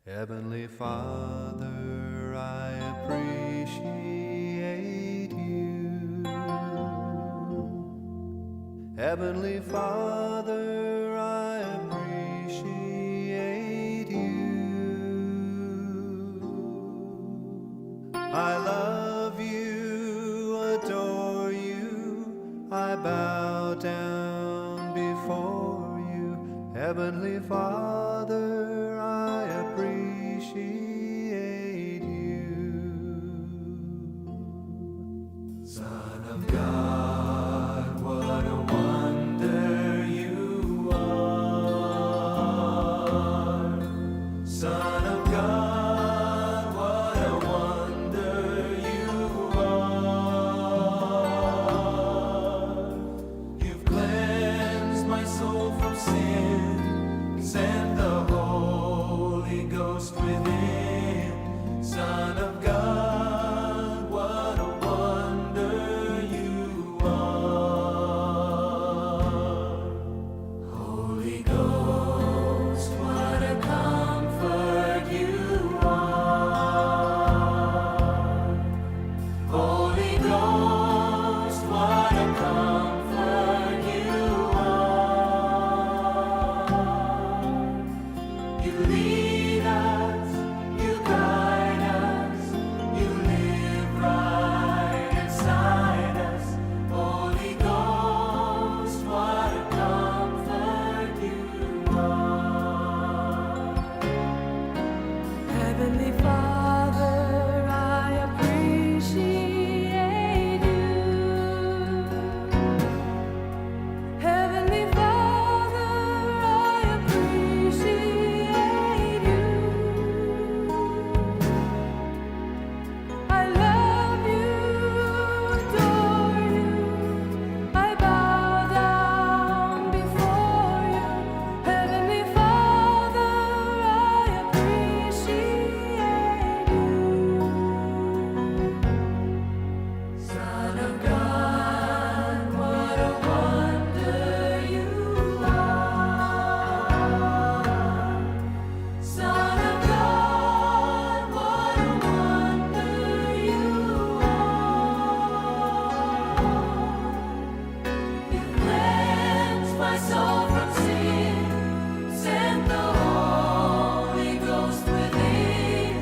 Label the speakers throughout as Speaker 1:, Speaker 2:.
Speaker 1: Heavenly Father, I appreciate you. Heavenly Father, I appreciate you. I love you, adore you, I bow down before you. Heavenly Father, I appreciate you. Son of God, what a wonder you are. Son of God, what a wonder you are. You've cleansed my soul from sin, sent the Holy Ghost within. Son of God, what a wonder you are. Holy Ghost, what a comfort you are. Holy Ghost, what a comfort you are. You lead us, you guide us, you live right inside us. Holy Ghost, what a comfort you are.
Speaker 2: Heavenly Father, I appreciate you. Heavenly Father, I appreciate you. I love you, adore you. I bow down before you. Heavenly Father, I appreciate you.
Speaker 1: Son of God, what a wonder you are. Son of God, what a wonder you are. You cleansed my soul from sin, sent the Holy Ghost within.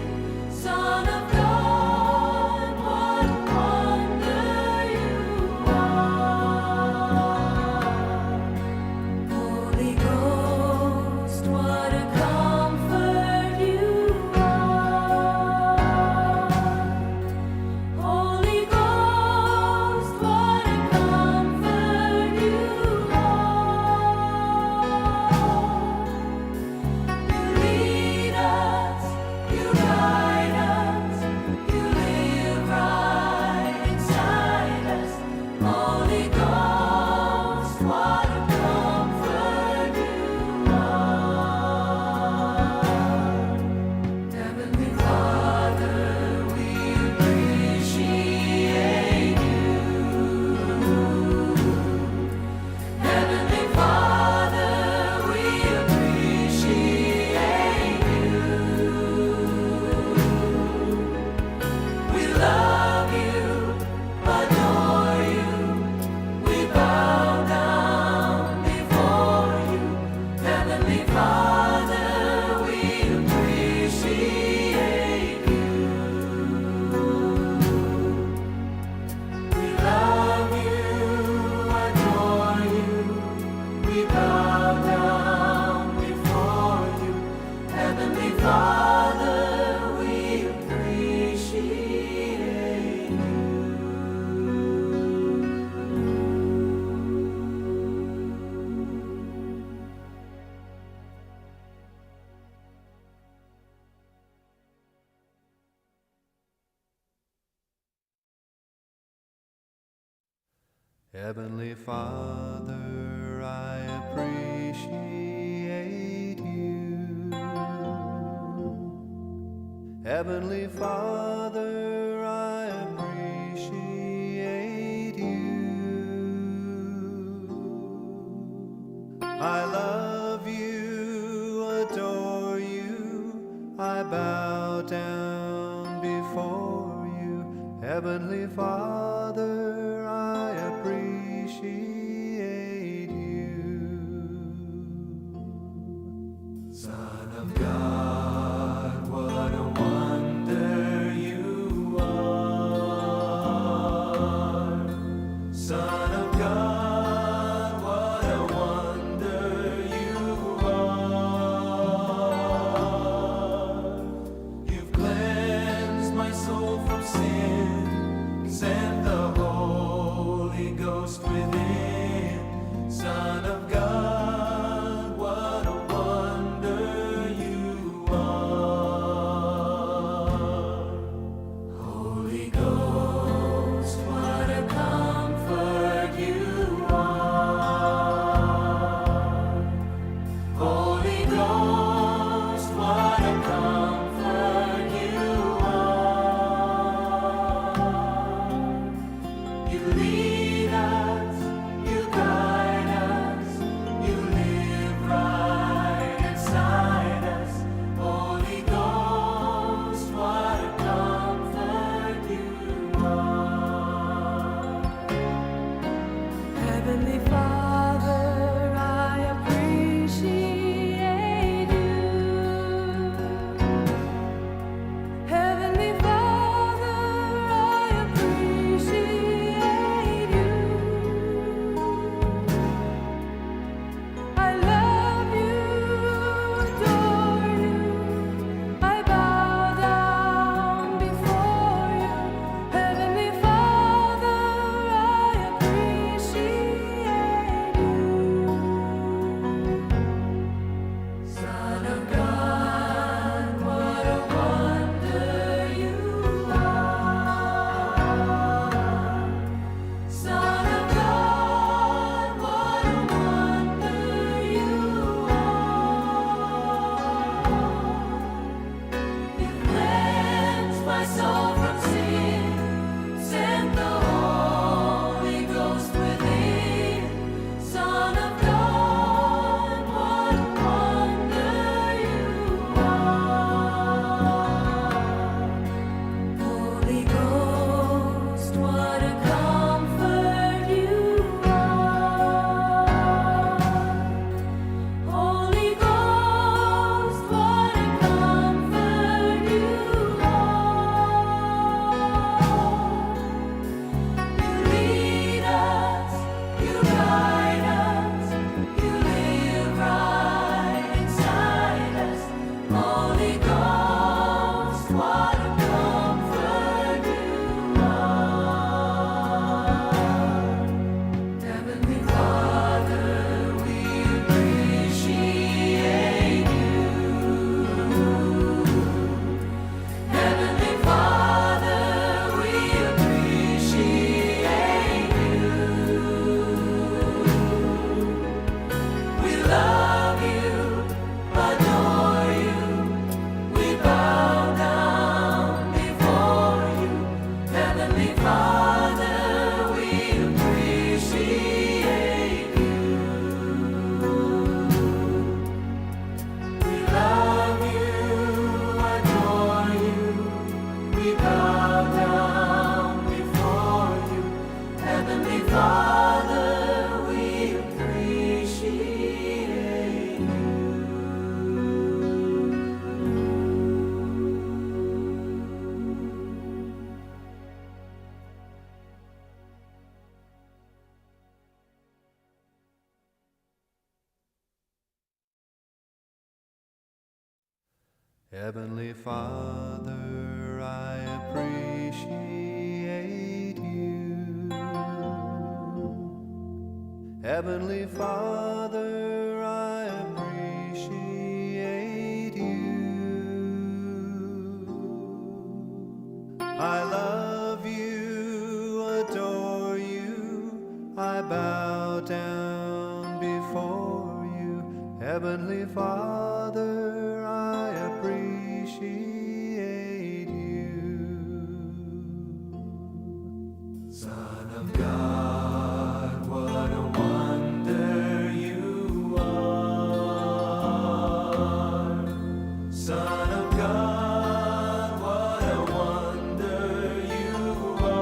Speaker 1: Son of God, what a wonder you are.
Speaker 2: Holy Ghost, what a comfort you are. Holy Ghost, what a comfort you are.
Speaker 1: You lead us, you guide us, you live right inside us. Holy Ghost, what a comfort you are. Heavenly Father, we appreciate you. Heavenly Father, we appreciate you. We love you, adore you. We bow down before you. Heavenly Father, we appreciate you. We love you, adore you. We bow down before you. Heavenly Father, we appreciate you.
Speaker 3: Heavenly Father, I appreciate you. Heavenly Father, I appreciate you. I love you, adore you. I Heavenly Father, I appreciate you.
Speaker 1: Son of God, what a wonder you are. Son of God, what a wonder you are. You've cleansed my soul from sin, sent the Holy Ghost within. Son of God, what a wonder you are. Holy Ghost, what a comfort you are. Holy Ghost, what a comfort you are. You lead us, you guide us, you live right inside us. Holy Ghost, what a comfort you are.
Speaker 2: Heavenly Father, I appreciate you. Heavenly Father, I appreciate you. I love you, adore you. I bow down before you. Heavenly Father, I appreciate you.
Speaker 1: Son of God, what a wonder you are. Son of God, what a wonder you are. You cleansed my soul from sin, sent the Holy Ghost within. Son of God, what a wonder you are.
Speaker 2: Holy Ghost, what a comfort you are. Holy Ghost, what a comfort you are.
Speaker 1: You lead us, you guide us, you live right inside us. Holy Ghost, what a comfort you are. Heavenly Father, we appreciate you. Heavenly Father, we appreciate you. We love you, adore you. We bow down before you. Heavenly Father, we appreciate you. We love you, adore you. We bow down before you. Heavenly Father, we appreciate you.
Speaker 3: Heavenly Father, I appreciate you. Heavenly Father, I appreciate you. I love you, adore you, I bow down before you. Heavenly Father, I appreciate you.
Speaker 1: Son of God, what a wonder you are. Son of God, what a wonder you are.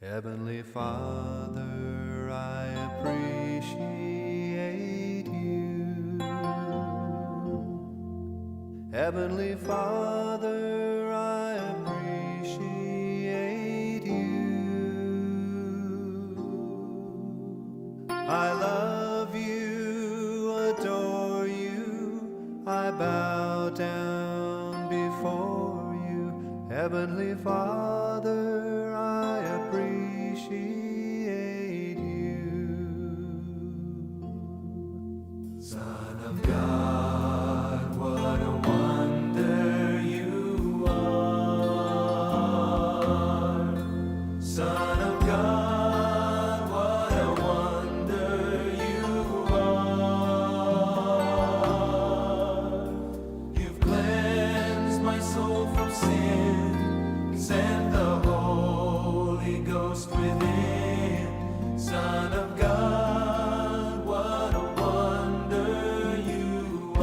Speaker 3: Heavenly Father, I appreciate you. Heavenly Father, I appreciate you. I love you, adore you, I bow down before you. Heavenly Father, I appreciate you.
Speaker 1: Son of God, what a wonder you are. Son of God, what a wonder you are. You've cleansed my soul from sin, sent the Holy Ghost within. Son of God, what a wonder you are.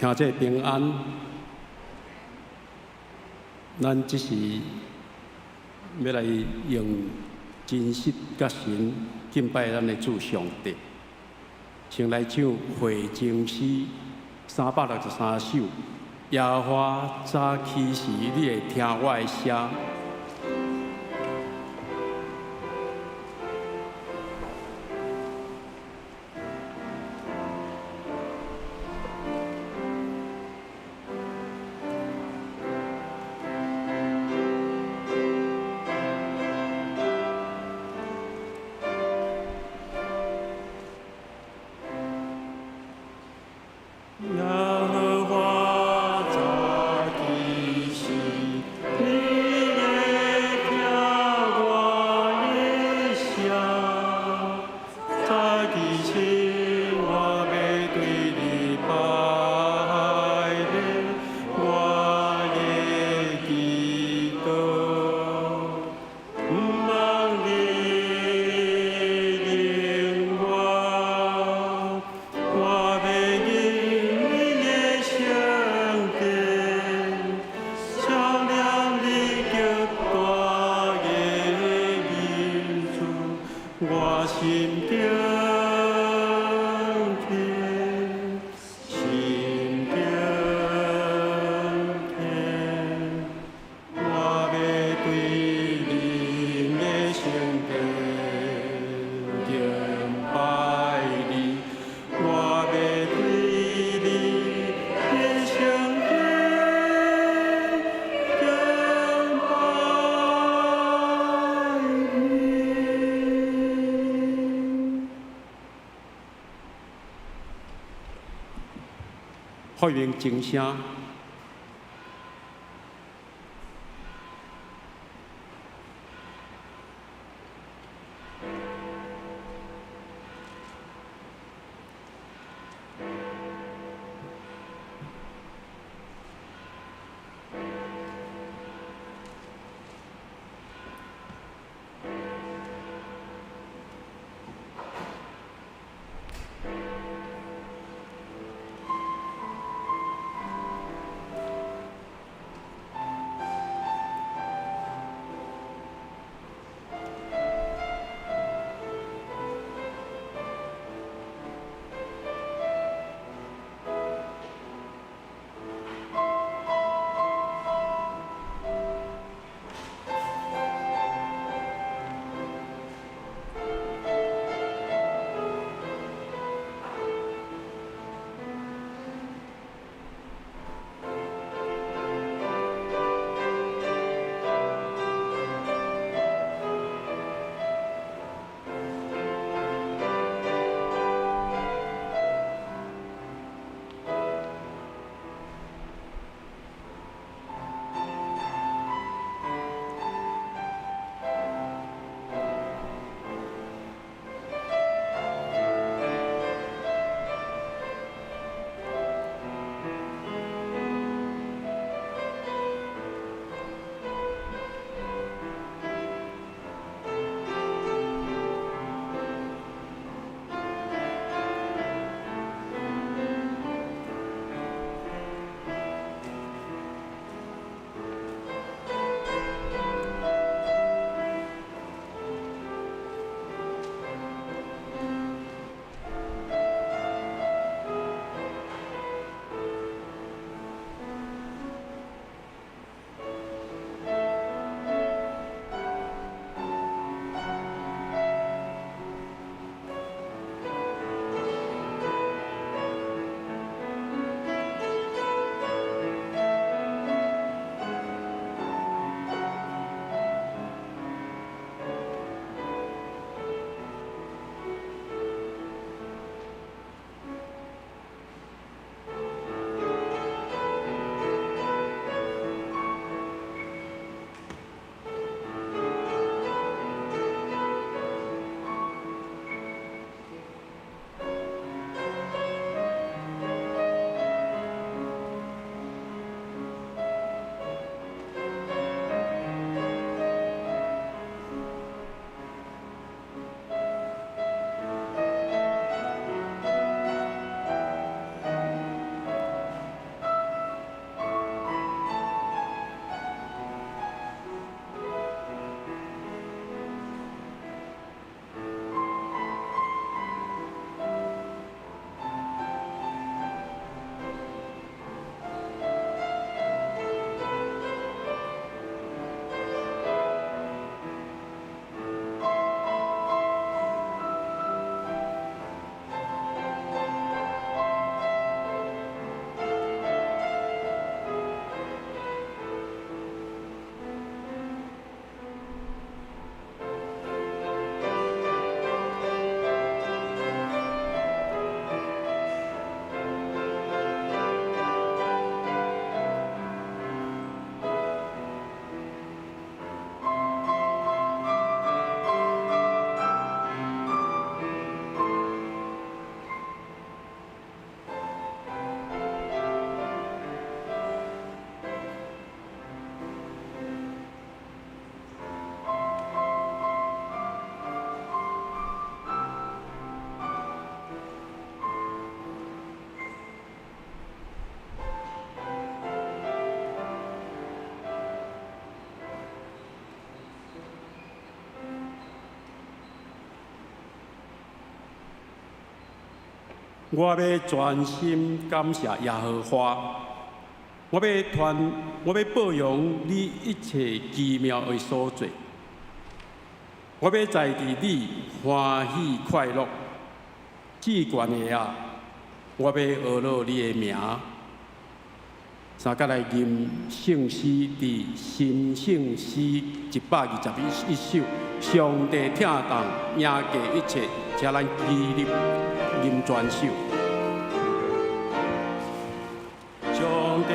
Speaker 4: 兄弟平安，咱這時欲來用真實佮神敬拜咱的主上帝。先來唱回情詩363首，耶和華早起時，你會聽我的聲。耶和華早起時，你會聽我的聲。早起時，我欲對你拜禮，我的祈禱。毋茫你應我，我欲入你的聖殿，曉念你極大的恩慈，我心敬虔，心敬虔，我欲對恁的聖殿敬拜你，我欲對你的聖殿敬拜你。發明靜聲。我欲全心感謝耶和華，我欲報揚你一切奇妙的所作。我欲在佇你歡喜快樂，至懸的啊！我欲阿樂你的名。三角來吟聖詩，佇新聖詩121首，上帝疼痛贏過一切，請咱起立吟全首。上帝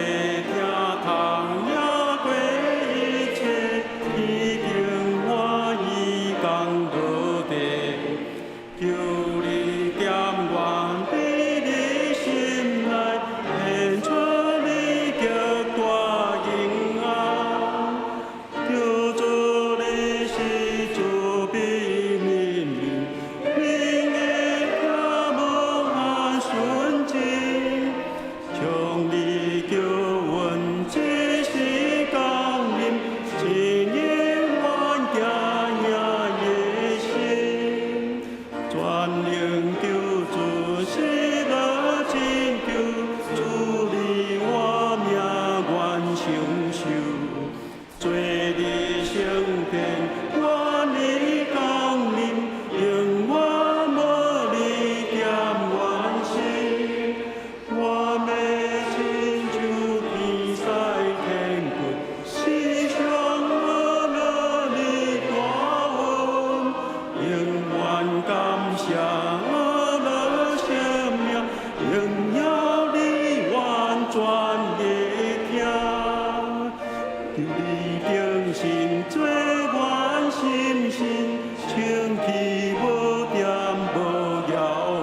Speaker 4: 疼痛贏過一切，天頂歡喜降落地，求你點願佇你心內，顯出你極大仁愛。求主你是慈悲憐憫，你的疼慕和純情，將你救恩這時降臨，指引阮行贏的心，全能救主喜樂拯救，賜你活命願承受，做你聖殿，願你降臨，永遠無你點阮心。我欲親像天使天軍，時常阿樂你大恩，永遠感謝阿樂聖名，榮耀你完全的疼。求你重新做阮心神，清氣無恬無枵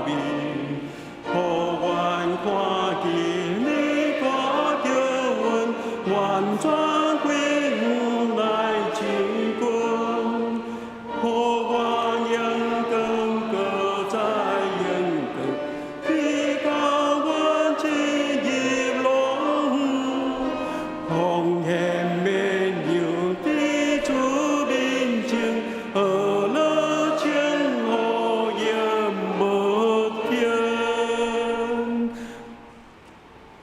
Speaker 4: 味，予阮看見你大救恩，完全歸向來親近。予阮榮光閣再榮光，直到阮進入樂園。奉獻綿羊佇主面前，阿樂稱呼永無停。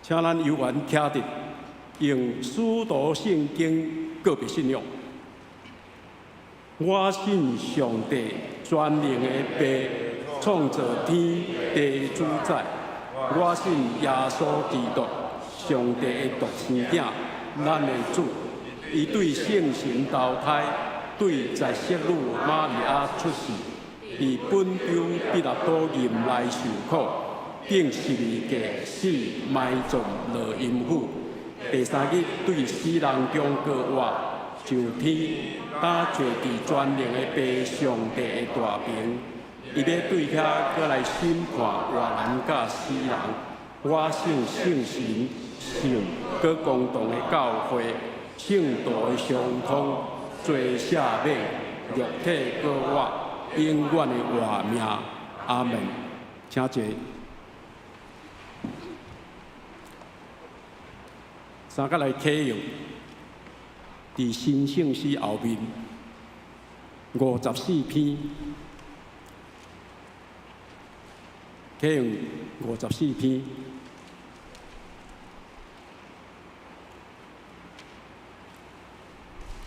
Speaker 4: 請咱有緣徛佇，用使徒聖經告白信仰。我信上帝全能的父，創造天地主宰。我信耶穌基督，上帝的獨生囝，咱的主。伊對聖神投胎，對十色女瑪利亞出世，佇本丟彼拉多任內受苦，釘十字架死埋葬落陰府。第三日對死人中閣活，上天，搭坐佇全能的父上帝的大爿。伊欲對遐閣來審判活人佮死人。我信聖神、聖閣公同的教會，聖徒的相通，罪赦免，肉體閣活，永遠的活命。阿門。請坐。三角來啟用，佇新聖詩後面54篇，啟用54篇。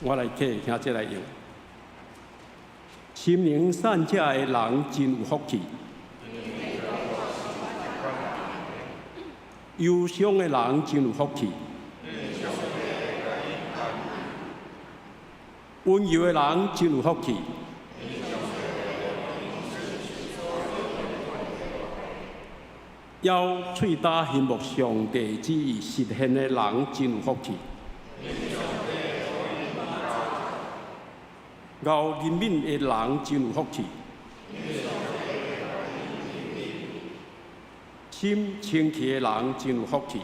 Speaker 4: 我來啟，兄弟來用。心靈善者的人真有福氣，憂傷的人真有福氣，溫柔的人真有福氣，枵喙焦欣慕上帝旨意實現的人真有福氣，熬憐憫的人真有福氣，心清氣的人真有福氣，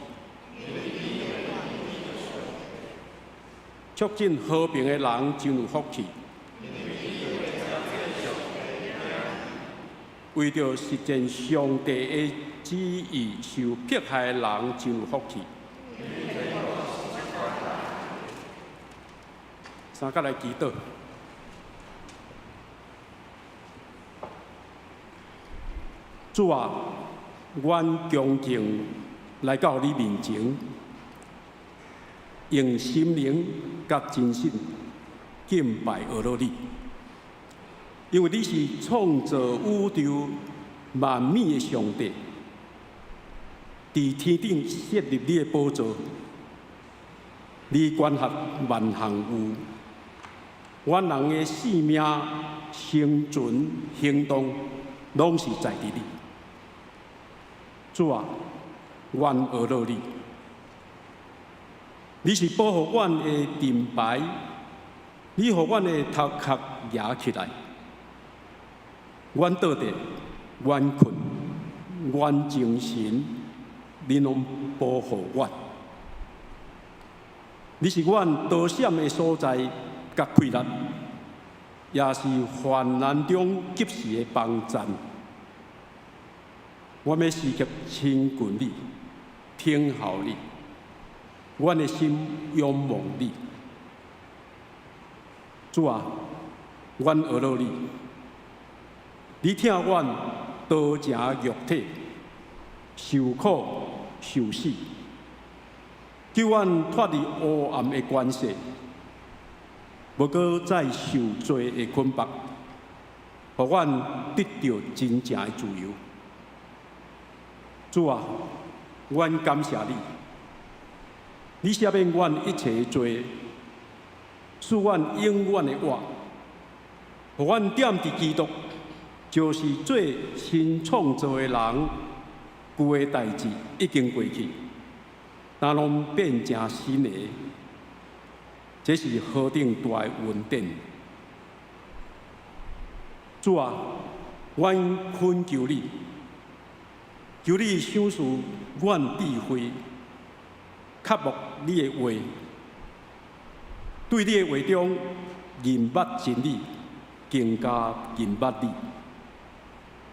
Speaker 4: 促進和平的人真有福氣，為著實踐上帝的旨意受迫害的人真有福氣。三角來祈禱。主啊，阮恭敬來到你面前，用心靈佮真實敬拜阿羅你，因為你是創造宇宙萬物的上帝，佇天頂設立你的寶座，你管轄萬項有，阮人的性命、生存、行動，攏是在佇你。主啊，阮阿羅你，你是保護阮的盾牌，你予阮的頭殼舉起來。阮倒佇，阮睏，阮精神，你攏保護阮。你是阮逃閃的所在，佮氣力，也是患難中及時的幫贊。我欲時刻親近你，聽候你，阮的心仰望你。主啊，阮阿羅你，你疼阮刀成肉體，受苦受死，救阮脫離黑暗的權勢，無閣再受罪的捆綁，予阮得著真正的自由。主啊，阮感謝你，你赦免阮一切的罪，賜阮永遠的活，予阮踮佇基督，就是做新創造的人，舊的代誌已經過去，若攏變成新的，這是何等大的恩典！主啊，阮懇求你，求你賞賜阮智慧，渴慕你的話，對你的話中認捌真理，更加認捌你。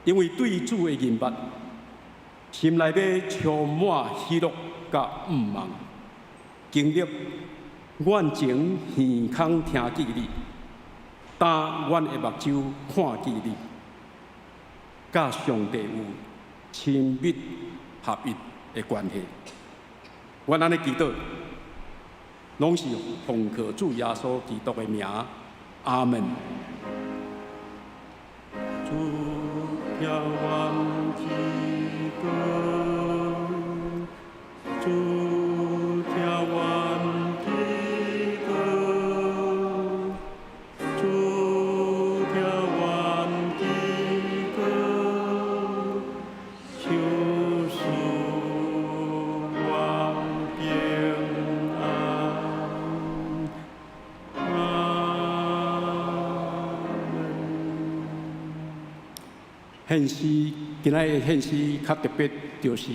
Speaker 4: 因為對主的認捌，心內底充滿喜樂佮向望，經歷阮前耳孔聽見你，焦阮的目睭看見你，佮上帝有親密合一的關係。阮按呢祈禱，攏是奉靠主耶穌基督的名，阿門。主聽阮祈禱，主聽阮祈禱，主聽阮祈禱，求賜阮平安。阿門。獻詩，今仔日獻詩較特別，就是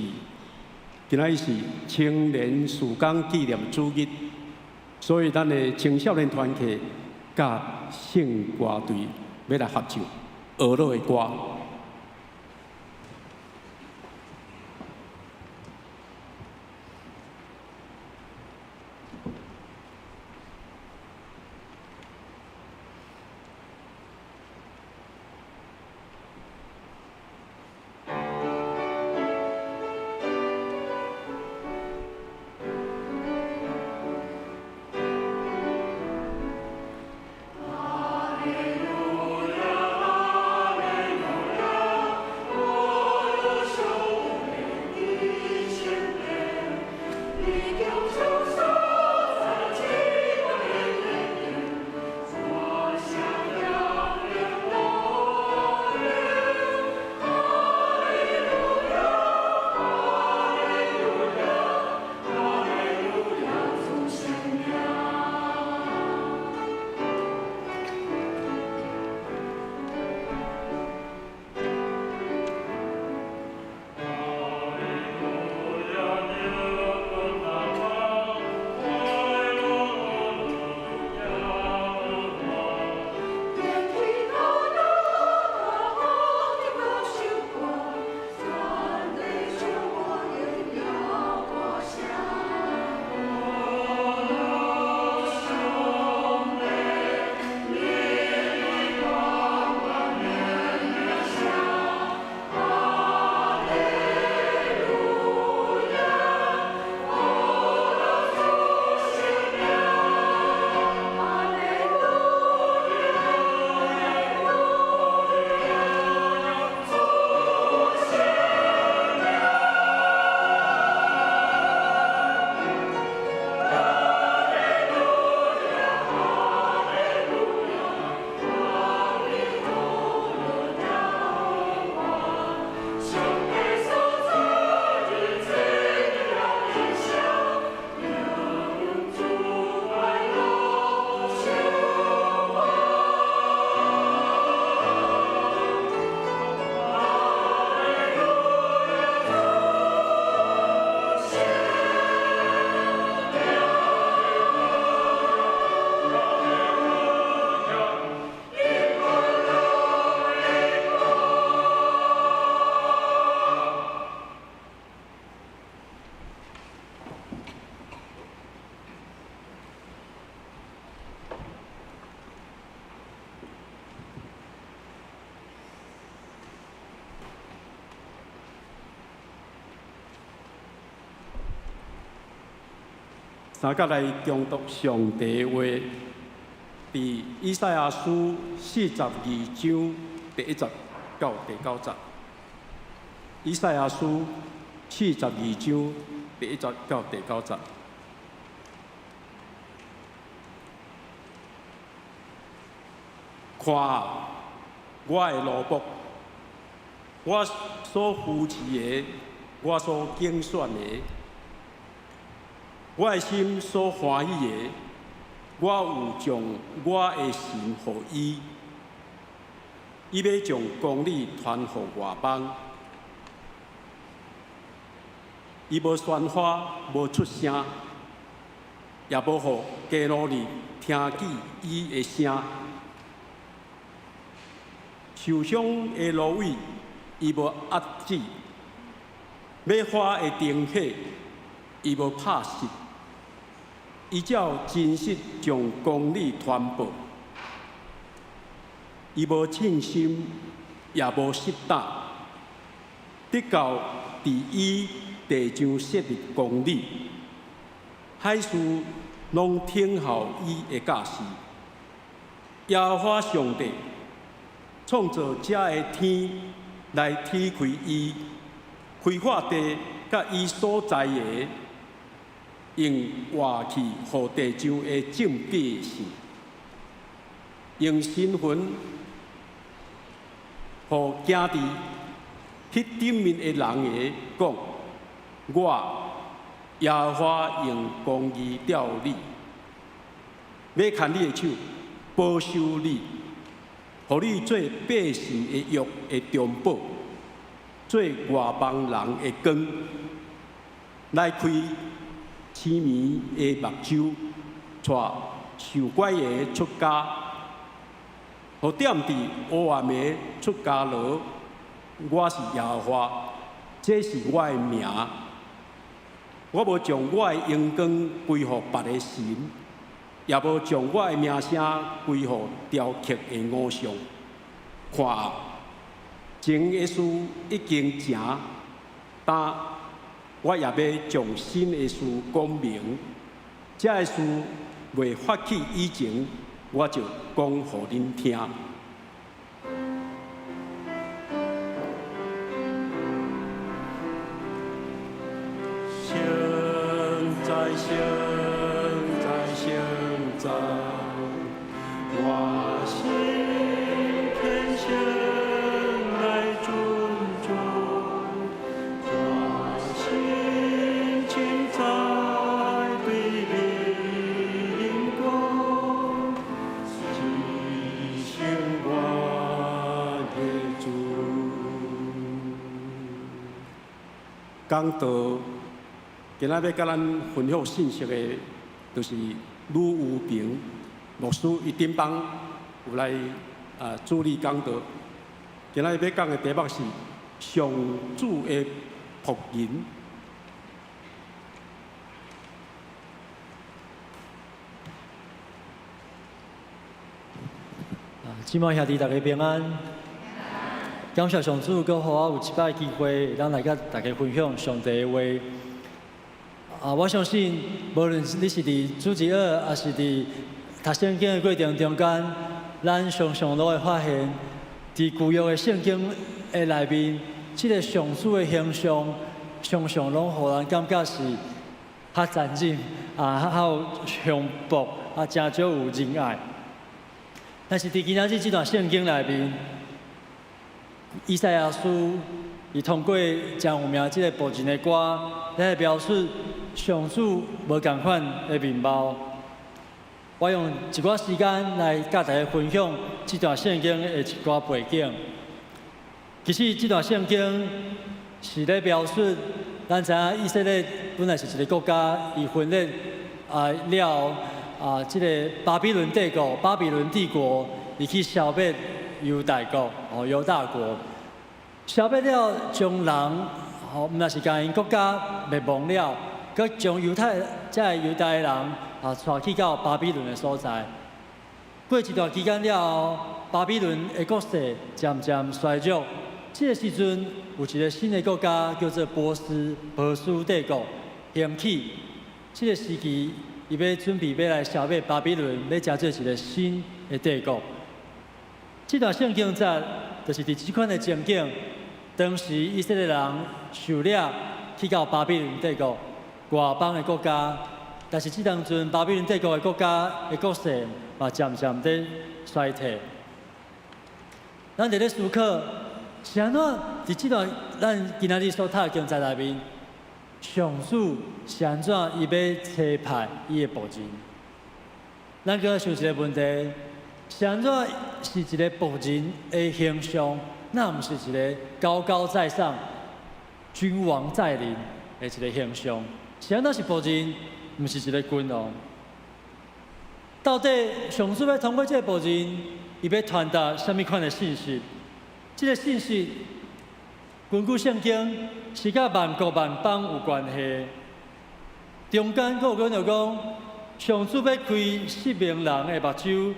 Speaker 4: 今仔日是青年事工紀念主日，所以咱的青少年團契佮聖歌隊欲來合唱阿羅的歌。
Speaker 2: 阿利路亞，阿利路亞。
Speaker 4: 三甲來恭讀上帝話，佇以賽亞書42章第1節到第9節。以賽亞書四十二章第一節到第九節。看，我的奴僕，我所扶持的，我所揀選的，我的心所歡喜的，我有將我的神予伊，伊欲將公理傳予外邦。伊無喧譁，無出聲，也無予家奴兒聽見伊的聲。受傷的蘆葦，伊無壓止；欲花的燈火，伊無拍熄。伊照真實將公理傳報，伊無凊心，也無失膽，直到佇伊地上設立公理，海事攏聽候伊的教示。耶和華上帝創造這个天來展開伊，開化地佮伊所在的，用活氣予地上的眾百姓，用身份予行佇彼頂面的人的講：我耶和華用公義吊你，欲牽你的手，保守你，予你做百姓的約的中保，做外邦人的光，來開痴迷的目睭，帶受拐的出監，予踮佇黑暗的出監牢。我是耶和華，這是我的名。我無將我的榮光歸予別个神，也無將我的名聲歸予雕刻的偶像。看啊，前的事已經成，今我也欲將新的事講明。這个事未發起以前，我就講予恁聽。聖哉，聖哉，聖哉，我心虔誠來尊主，我心凊彩對你講，至聖我的主。講道。今仔欲佮咱分享信息的，就是呂有平牧師，伊頂班有來主理講道。今仔日欲講的題目是上主的僕人。
Speaker 5: 姊妹兄弟，大家平安。感謝上主，閣予我有一擺機會，會當來佮大家分享上帝的話。我相信，無論你是佇主日學，抑是佇讀聖經的過程中間，咱常常攏會發現，佇舊約的聖經的內面，這个上主的形象，常常攏予人感覺是較殘忍，較有凶暴，誠少有仁愛。但是佇今仔日這段聖經內面，以賽亞書伊通過誠有名這个僕人的歌，來描述上主無仝款的面貌。我用一寡時間來佮大家分享這段聖經的一寡背景。其實這段聖經是咧描述，咱知影以色列本來是一个國家，伊分裂了後這个巴比倫帝國、巴比倫帝國，伊去消滅猶大國、猶大國，消滅了將人，毋若是共𪜶國家滅亡了，閣將猶太這个猶大的人帶去到巴比倫的所在。過一段期間了後，巴比倫的國勢漸漸衰弱。這个時陣，有一个新的國家叫做波斯，波斯帝國興起。這個時期，伊欲準備欲來消滅巴比倫，欲成做一個新的帝國。這段聖經節就是佇這款的情景，當時以色列人受掠去到巴比倫帝國外邦的國家，但是這當陣巴比倫帝國的國家的國勢嘛漸漸佇衰退。咱佇咧思考，是按怎佇這段咱今仔日所讀的經節內面，上主是按怎伊欲差派伊的僕人？咱閣想一個問題：是按怎是一個僕人的形象？若毋是一個高高在上、君王在臨的一個形象？是按怎是僕人，毋是一個君王？到底上主欲通過這個僕人，伊欲傳達啥物款的信息？這個信息根據聖經是佮萬國萬邦有關係。中間閣有講著講，上主欲開失明人的目睭，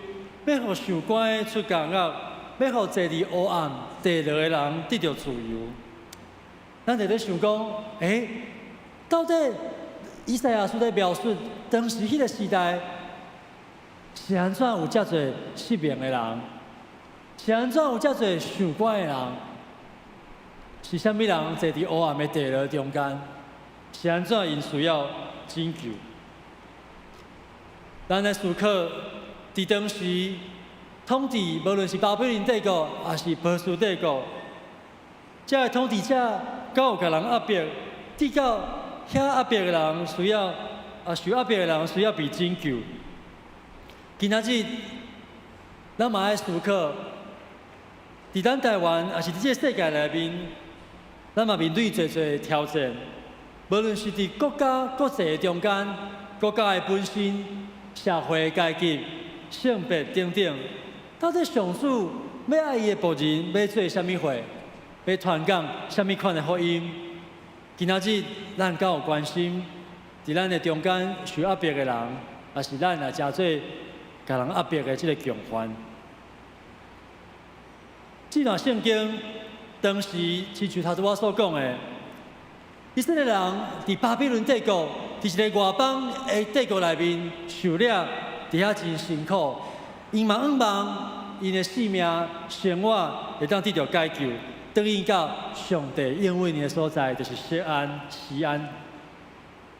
Speaker 5: 欲予受關的出監獄，欲予坐佇黑暗地牢的人得著自由。咱佇咧想講，到底以賽亞書咧描述當時彼個時代是按怎有遮濟失明的人？是按怎有遮濟受關的人？是啥物人坐佇黑暗的地牢中間？是按怎𪜶需要拯救？咱來思考，佇當時統治，無論是巴比倫帝國，抑是波斯帝國，這个統治者敢有共人壓迫，直到遐壓迫的人需要，受壓迫的人需要被拯救。今仔日，咱嘛愛思考，佇咱台灣，抑是佇這个世界內面，咱嘛面對濟濟挑戰。無論是佇國家國際的中間，國家的本身、社會階級、性別等等，到底上主欲愛伊的僕人欲做啥物貨，欲傳講啥物款的福音？今仔日咱敢有關心，佇咱的中間受壓迫的人，抑是咱來成做共人壓迫的這个共犯？這段聖經當時親像頭拄我所講的，以色列人佇巴比倫帝國，佇一個外邦的帝國內面受掠，佇遐真辛苦。𪜶嘛向望𪜶的性命生活會當得著解救，轉去到上帝應允的所在，就是錫安、錫安。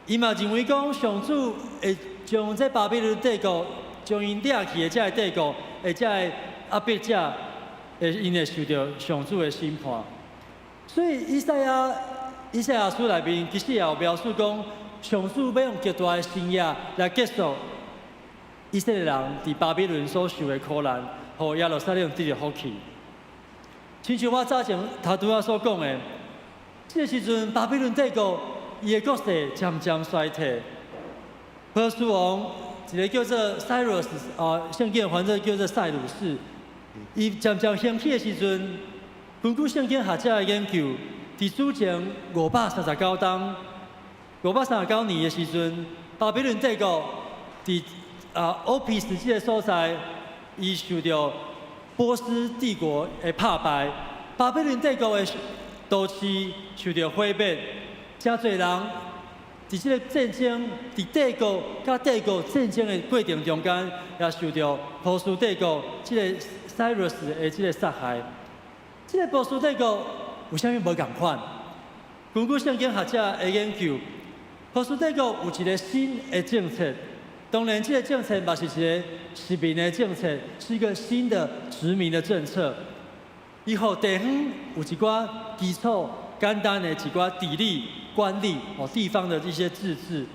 Speaker 5: 伊嘛認為講上主會將這巴比倫帝國，將𪜶掠去的這个帝國，的這个壓迫者，會𪜶會受著上主的審判。所以以賽亞書內面其實也有描述講，上主欲用極大的神額來結束以色列人佇巴比倫所受的苦難，予耶路撒冷得著福氣。親像我早前頭拄仔所講的，這個時陣巴比倫帝國伊的國勢漸漸衰退。波斯王一個叫做 Cyrus 啊，聖經翻做叫做賽魯士，伊漸漸興起的時陣，根據聖經學者的研究，佇主前539冬，539年的時陣，巴比倫帝國佇歐皮斯這個所在，伊受著波斯帝國的拍敗，巴比倫帝國的都市受著毀滅，誠濟人佇這個戰爭，佇帝國佮帝國戰爭的過程中間，也受著波斯帝國這個 Cyrus 的這個殺害。這個波斯帝國有啥物無仝款？根據聖經學者的研究，波斯帝國有一個新的政策。當然，這個政策嘛是一個殖民的政策，是一個新的殖民的政策。伊予地方有一寡基礎簡單的一寡治理管理哦，地方的一些自治。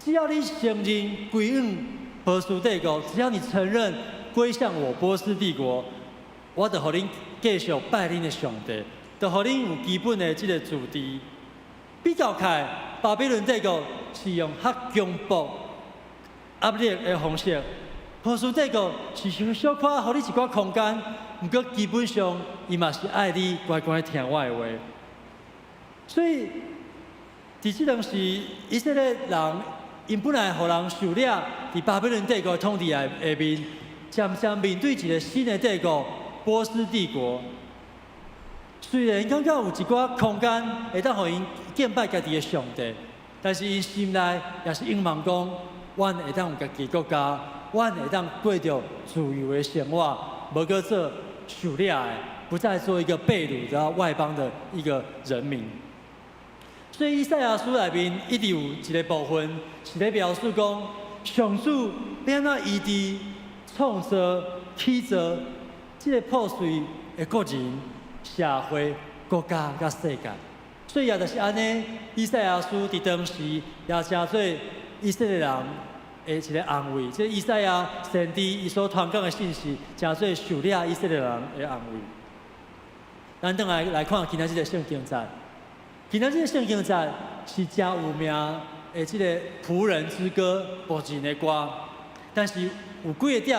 Speaker 5: 只要你承認歸向波斯帝國，只要你承認歸向我波斯帝國，我就予恁繼續拜恁的上帝，就予恁有基本的這個自治。比較起來，巴比倫帝國是用較強迫壓力的方式，波斯帝國是小可予你一寡空間，毋過基本上伊嘛是愛你乖乖聽我的話。所以，佇這當時，以色列人𪜶本來予人受掠，佇巴比倫帝國統治下面，漸漸面對一個新的帝國——波斯帝國。雖然感覺有一寡空間會當予𪜶敬拜家己的上帝，但是𪜶心內也是向望講，阮會當有家己國家，阮會當過著自由的生活，無閣做受掠的，不再做一個被擄的外邦的一個人民。所以以賽亞書內面一直有一個部分是咧描述講，上主欲按怎醫治、創造、起造這個破碎的個人、社會、國家佮世界。所以也就是按呢，以賽亞書佇當時也成做以色列人的一個安慰。這以賽亞先知伊所傳講的信息，成做受掠以色列人的安慰。咱轉來來看今仔這個聖經節，今仔這個聖經節是誠有名的這個僕人之歌，僕人的歌。但是有幾個點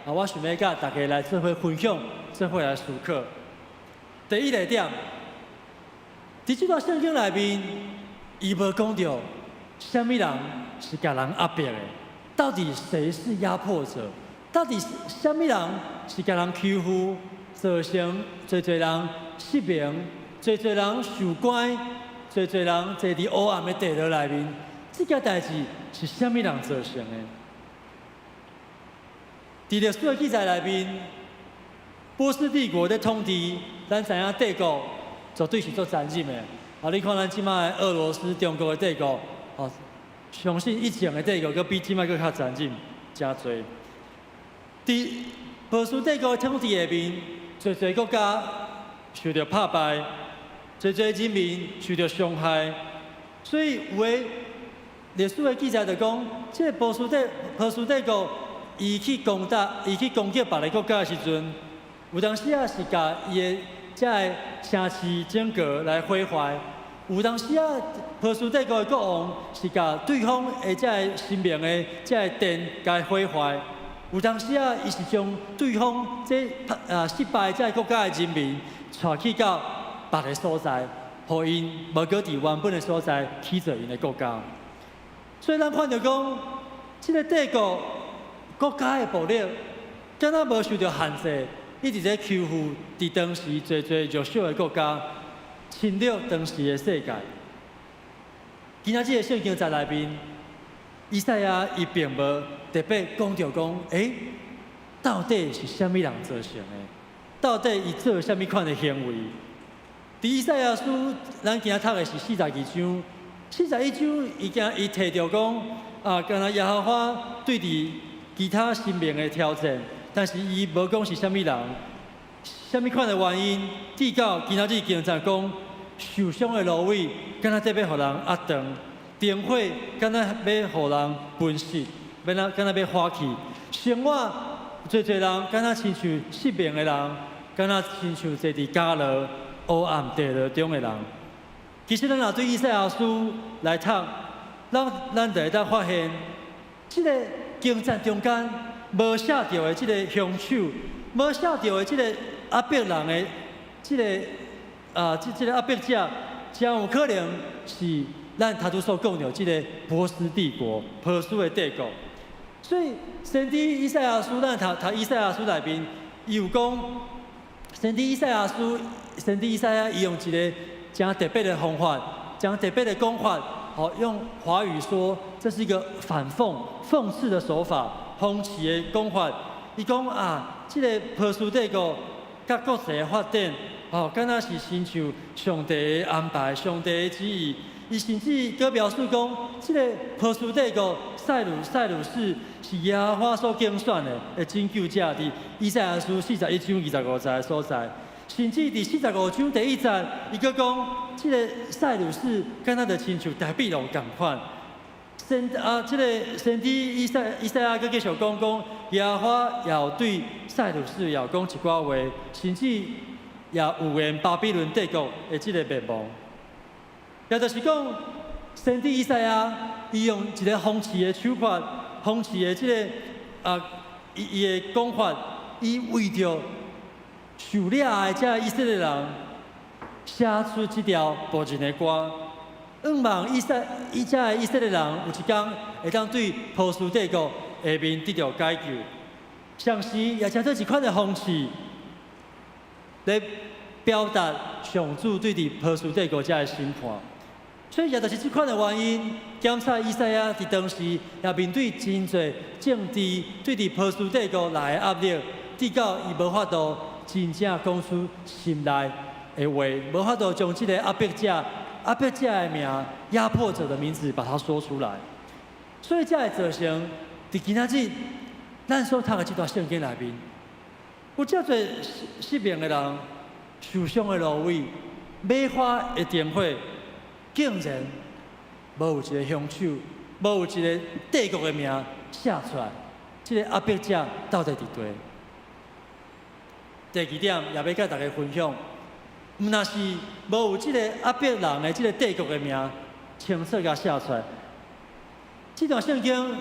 Speaker 5: 啊，我想欲佮大家來做伙分享，做伙來思考。第一個點，佇這段聖經內面，伊無講著啥物人是共人壓迫的，到底誰是壓迫者？到底是啥物人是共人欺負，造成濟濟人失明，濟濟人受關，濟濟人坐佇黑暗的地牢內面？這件代誌是啥物人造成的？佇歷史的記載內面，波斯帝國咧統治，咱知影帝國絕對是足殘忍的。啊，你看咱這擺俄羅斯、中國的帝國，哦，相信以前的帝國閣比這擺閣較殘忍，誠濟。佇波斯帝國的統治下面，濟濟國家受著拍敗，濟濟人民受著傷害，所以有的歷史的記載就講，這個波斯帝國，伊去攻打、伊去攻擊別个國家的時陣，有當時仔是共伊的這个城市整個來毀壞；有當時仔波斯帝國的國王是共對方的這个神明的這个殿共毀壞；有當時仔伊是將對方這失敗這个國家的人民帶去到別个所在，予𪜶無閣佇原本的所在起造𪜶的國家。所以咱看著講，這个帝國國家的暴力，敢若無受著限制，一直咧欺負佇當時濟濟弱小的國家，侵略當時的世界。今仔這个聖經節內面，以賽亞伊並無特別講著講，到底是啥物人造成的？到底伊做啥物款的行為？佇以賽亞書，咱今仔讀的是42章，41章伊今伊提著講，啊，敢若耶和華對佇其他神明的挑戰，但是伊無講是啥物人，啥物款的原因，直到今仔日經節講，受傷的蘆葦，敢若欲予人壓斷，燈火敢若欲予人分熄，欲若敢若欲火去，生活濟濟人敢若親像失明的人，敢若親像坐佇監牢黑暗地牢中的人。其實咱若對以賽亞書來讀，咱就會當發現，這个經節中間無寫著的這個兇手，無寫著的這個壓迫人的這個啊，這個壓迫者，誠有可能是咱頭拄所講著這个波斯帝國、波斯的帝國。所以先知以賽亞書，咱讀讀以賽亞書內面，伊有講，先知以賽亞書，先知以賽亞伊用一个誠特別的方法，誠特別的講法，好用華語說，這是一個反諷、諷刺的手法，諷刺的講法。伊講啊，這个波斯帝國佮國際的發展，吼，敢若是親像上帝的安排、上帝的旨意。伊甚至閣描述講，這个波斯帝國賽魯士是耶和華所揀選的拯救者，佇以賽亞書41章25節的所在。甚至佇45章第1節，伊閣講，這个賽魯士敢若就親像大比龍仝款。這个先知以賽亞閣繼續講講，耶和華也有對賽魯士也有講一寡話，甚至也預言巴比倫帝國的這个滅亡。也就是講，先知以賽亞伊用一個諷刺的手法，諷刺的這个啊，伊伊的講法，伊為著受掠的這以色列人寫出這條僕人的歌，向望以這以色列人有一天會當對波斯帝國下面得著解救。同時也成做一款的諷刺，來表達上主對佇波斯帝國這个審判。所以也就是這款的原因，檢查以賽亞佇當時也面對真濟政治對佇波斯帝國來的壓力，直到伊無法度真正講出心內的話，無法度將這個壓迫者、壓迫者的名、壓迫者的名字把它說出來。所以才會造成佇今仔日咱所讀的這段聖經內面，有遮濟失明的人、受傷的蘆葦、馬花的燈火，竟然無有一個兇手，無有一個帝國的名寫出來，這個壓迫者到底佇佗？第二點也欲佮大家分享，毋但是無有這個壓迫人的這個帝國的名清楚共寫出來。這段聖經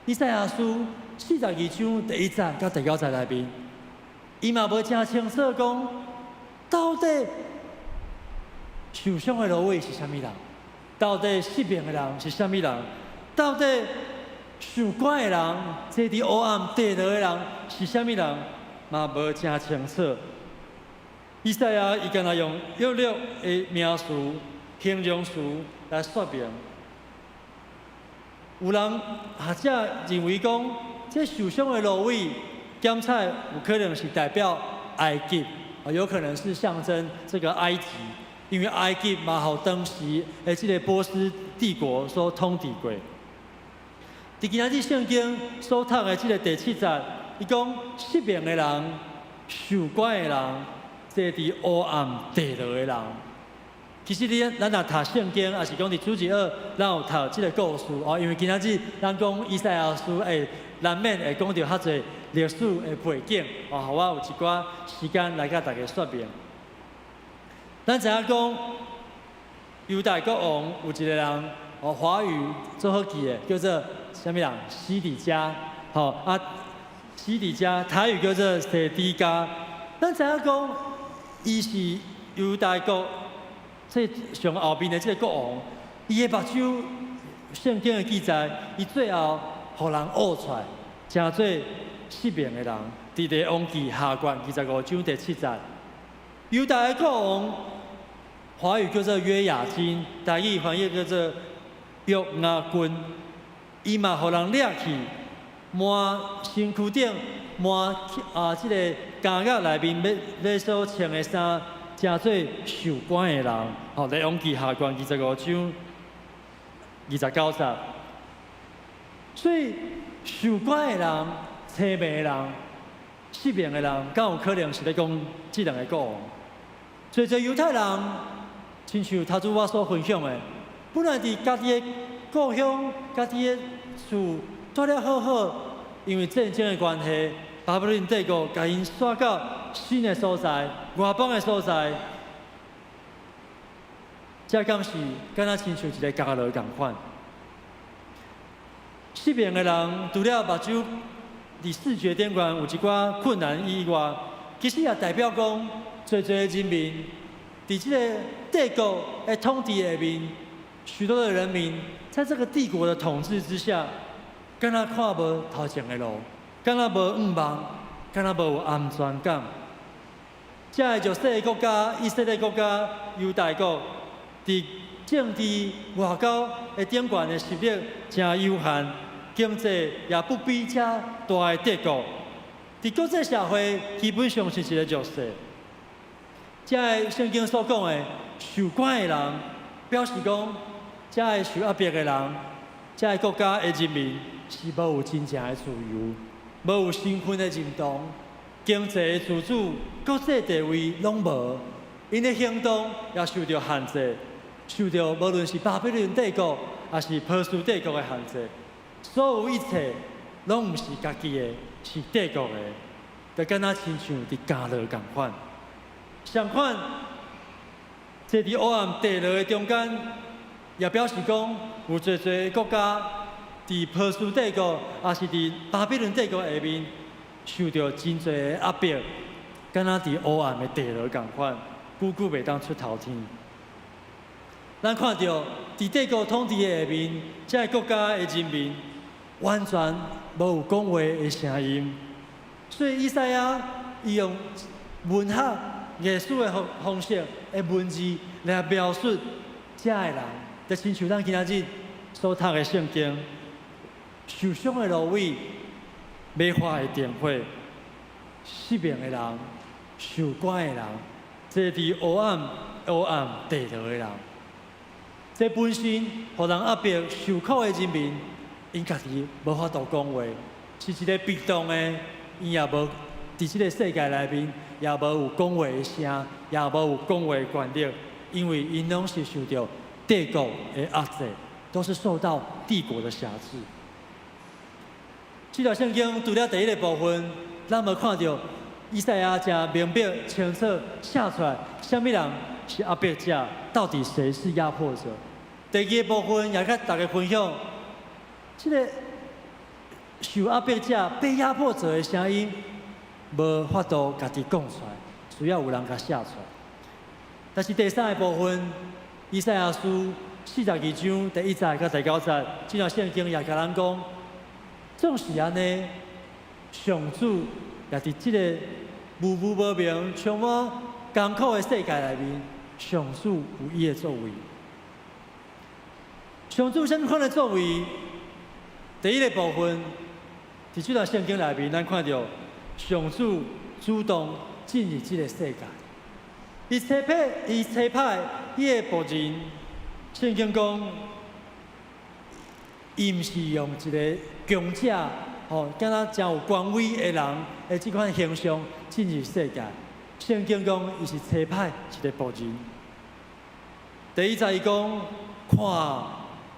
Speaker 5: 以賽亞書42章第一節佮第九節內面，伊嘛無誠清楚講，到底受傷的蘆葦是啥物人？到底失明的人是啥物人？到底受趕的人，坐佇黑暗地牢的人是啥物人？嘛無誠清楚。以賽亞伊敢若用約略的名詞、形容詞來說明。有人學者認為講，這受傷的蘆葦，檢查有可能是代表埃及，啊，有可能是象徵這個埃及，因為埃及嘛，予當時的這個波斯帝國所統治過。佇今仔日聖經所讀的這個第七節，伊講失明的人、受趕的人、坐佇黑暗地牢的人。其實你咱若讀聖經，抑是講佇主日學，咱有讀這個故事哦。因為今仔日咱講以賽亞書，會難免會講著較濟歷史的背景，哦，予我有一寡時間來佮大家說明。咱知影講，猶大國王有一個人，哦，華語最好記的，叫做啥物人？西底家，吼啊，西底家，台語叫做西底家。咱知影講，伊是猶大國這上後面的這個國王，伊的目睭，聖經的記載，伊最後予人挖出來，成做失明的人。佇列王紀下卷25章第七節，猶大的國王，華語叫做約雅斤，台語翻譯叫做約雅斤。伊嘛予人掠去，滿身軀頂滿啊，這個監獄內面欲所穿的衫，成做受趕的人。吼，列王紀下卷25章29節。所以受趕的人、青盲的人、失明的人，敢有可能是咧講這兩個國王？濟濟猶太人，親像頭拄我所分享的，本來佇家己的故鄉、家己的厝蹛了好好，因為戰爭的關係，巴比倫帝國共𪜶徙到新的所在、外邦的所在，這敢是敢若親像一個監牢仝款。失明的人，除了目睭佇視覺頂懸有一寡困難以外，其實也代表講，濟濟的人民佇這個帝國的統治下面，許多的人民在這個帝國的統治之下，敢若看無頭前的路，敢若無向望，敢若無有安全感。這个弱勢的國家，以色列國家、猶大國，佇政治、外交的頂懸的實力誠有限，經濟也不比遮大的帝國。佇國際社會基本上是一個弱勢。這个聖經所講的受趕的人，表示講，這个受壓迫的人，這个國家的人民是無有真正的自由，無有身份的認同，經濟的自主、國際地位攏無，𪜶的行動也受著限制，受著無論是巴比倫帝國，抑是波斯帝國的限制，所有一切攏毋是家己的，是帝國的，就敢若親像佇監牢仝款。相款，坐佇黑暗地牢的中間，也表示講有濟濟國家佇波斯帝國，抑是佇巴比倫帝國下面，受著真濟的壓迫，敢若佇黑暗的地牢仝款，久久袂當出頭天。咱看著佇帝國統治的下面，這个國家的人民完全無有講話的聲音。所以以賽亞伊用文學藝術的方式的文字來描述這个人，就親像咱今仔日所讀的聖經，受傷的蘆葦，欲化的燈火，失明的人，受趕的人，坐佇黑暗地牢的人，這本身予人壓迫受苦的人民，𪜶家己無法度講話，是一個被動的，伊也無佇這個世界內面，也無有講話的聲，也無有講話的權力，因為𪜶攏是受著帝國的壓制，都是受到帝國的轄制。這段聖經除了第一個部分，咱無看著以賽亞誠明白清楚寫出來，啥物人是壓迫者，到底誰是壓迫者？第二個部分也佮大家分享，這個受壓迫者、被壓迫者的聲音，無法度家己講出來，需要有人共寫出來。但是第三個部分，以賽亞書42章第一節佮第九節，這段聖經也共咱講，總是按呢，上主也佇這個無無無明、充滿艱苦的世界內面，上主有伊的作為。上主啥物款的作為？第一個部分，佇這段聖經內面，咱看著上主主動進入這個世界。伊差派伊的僕人，聖經講，伊毋是用一個強者，吼，敢若誠有權威的人的這款形象進入世界。聖經講，伊是差派一個僕人。第一節伊講，看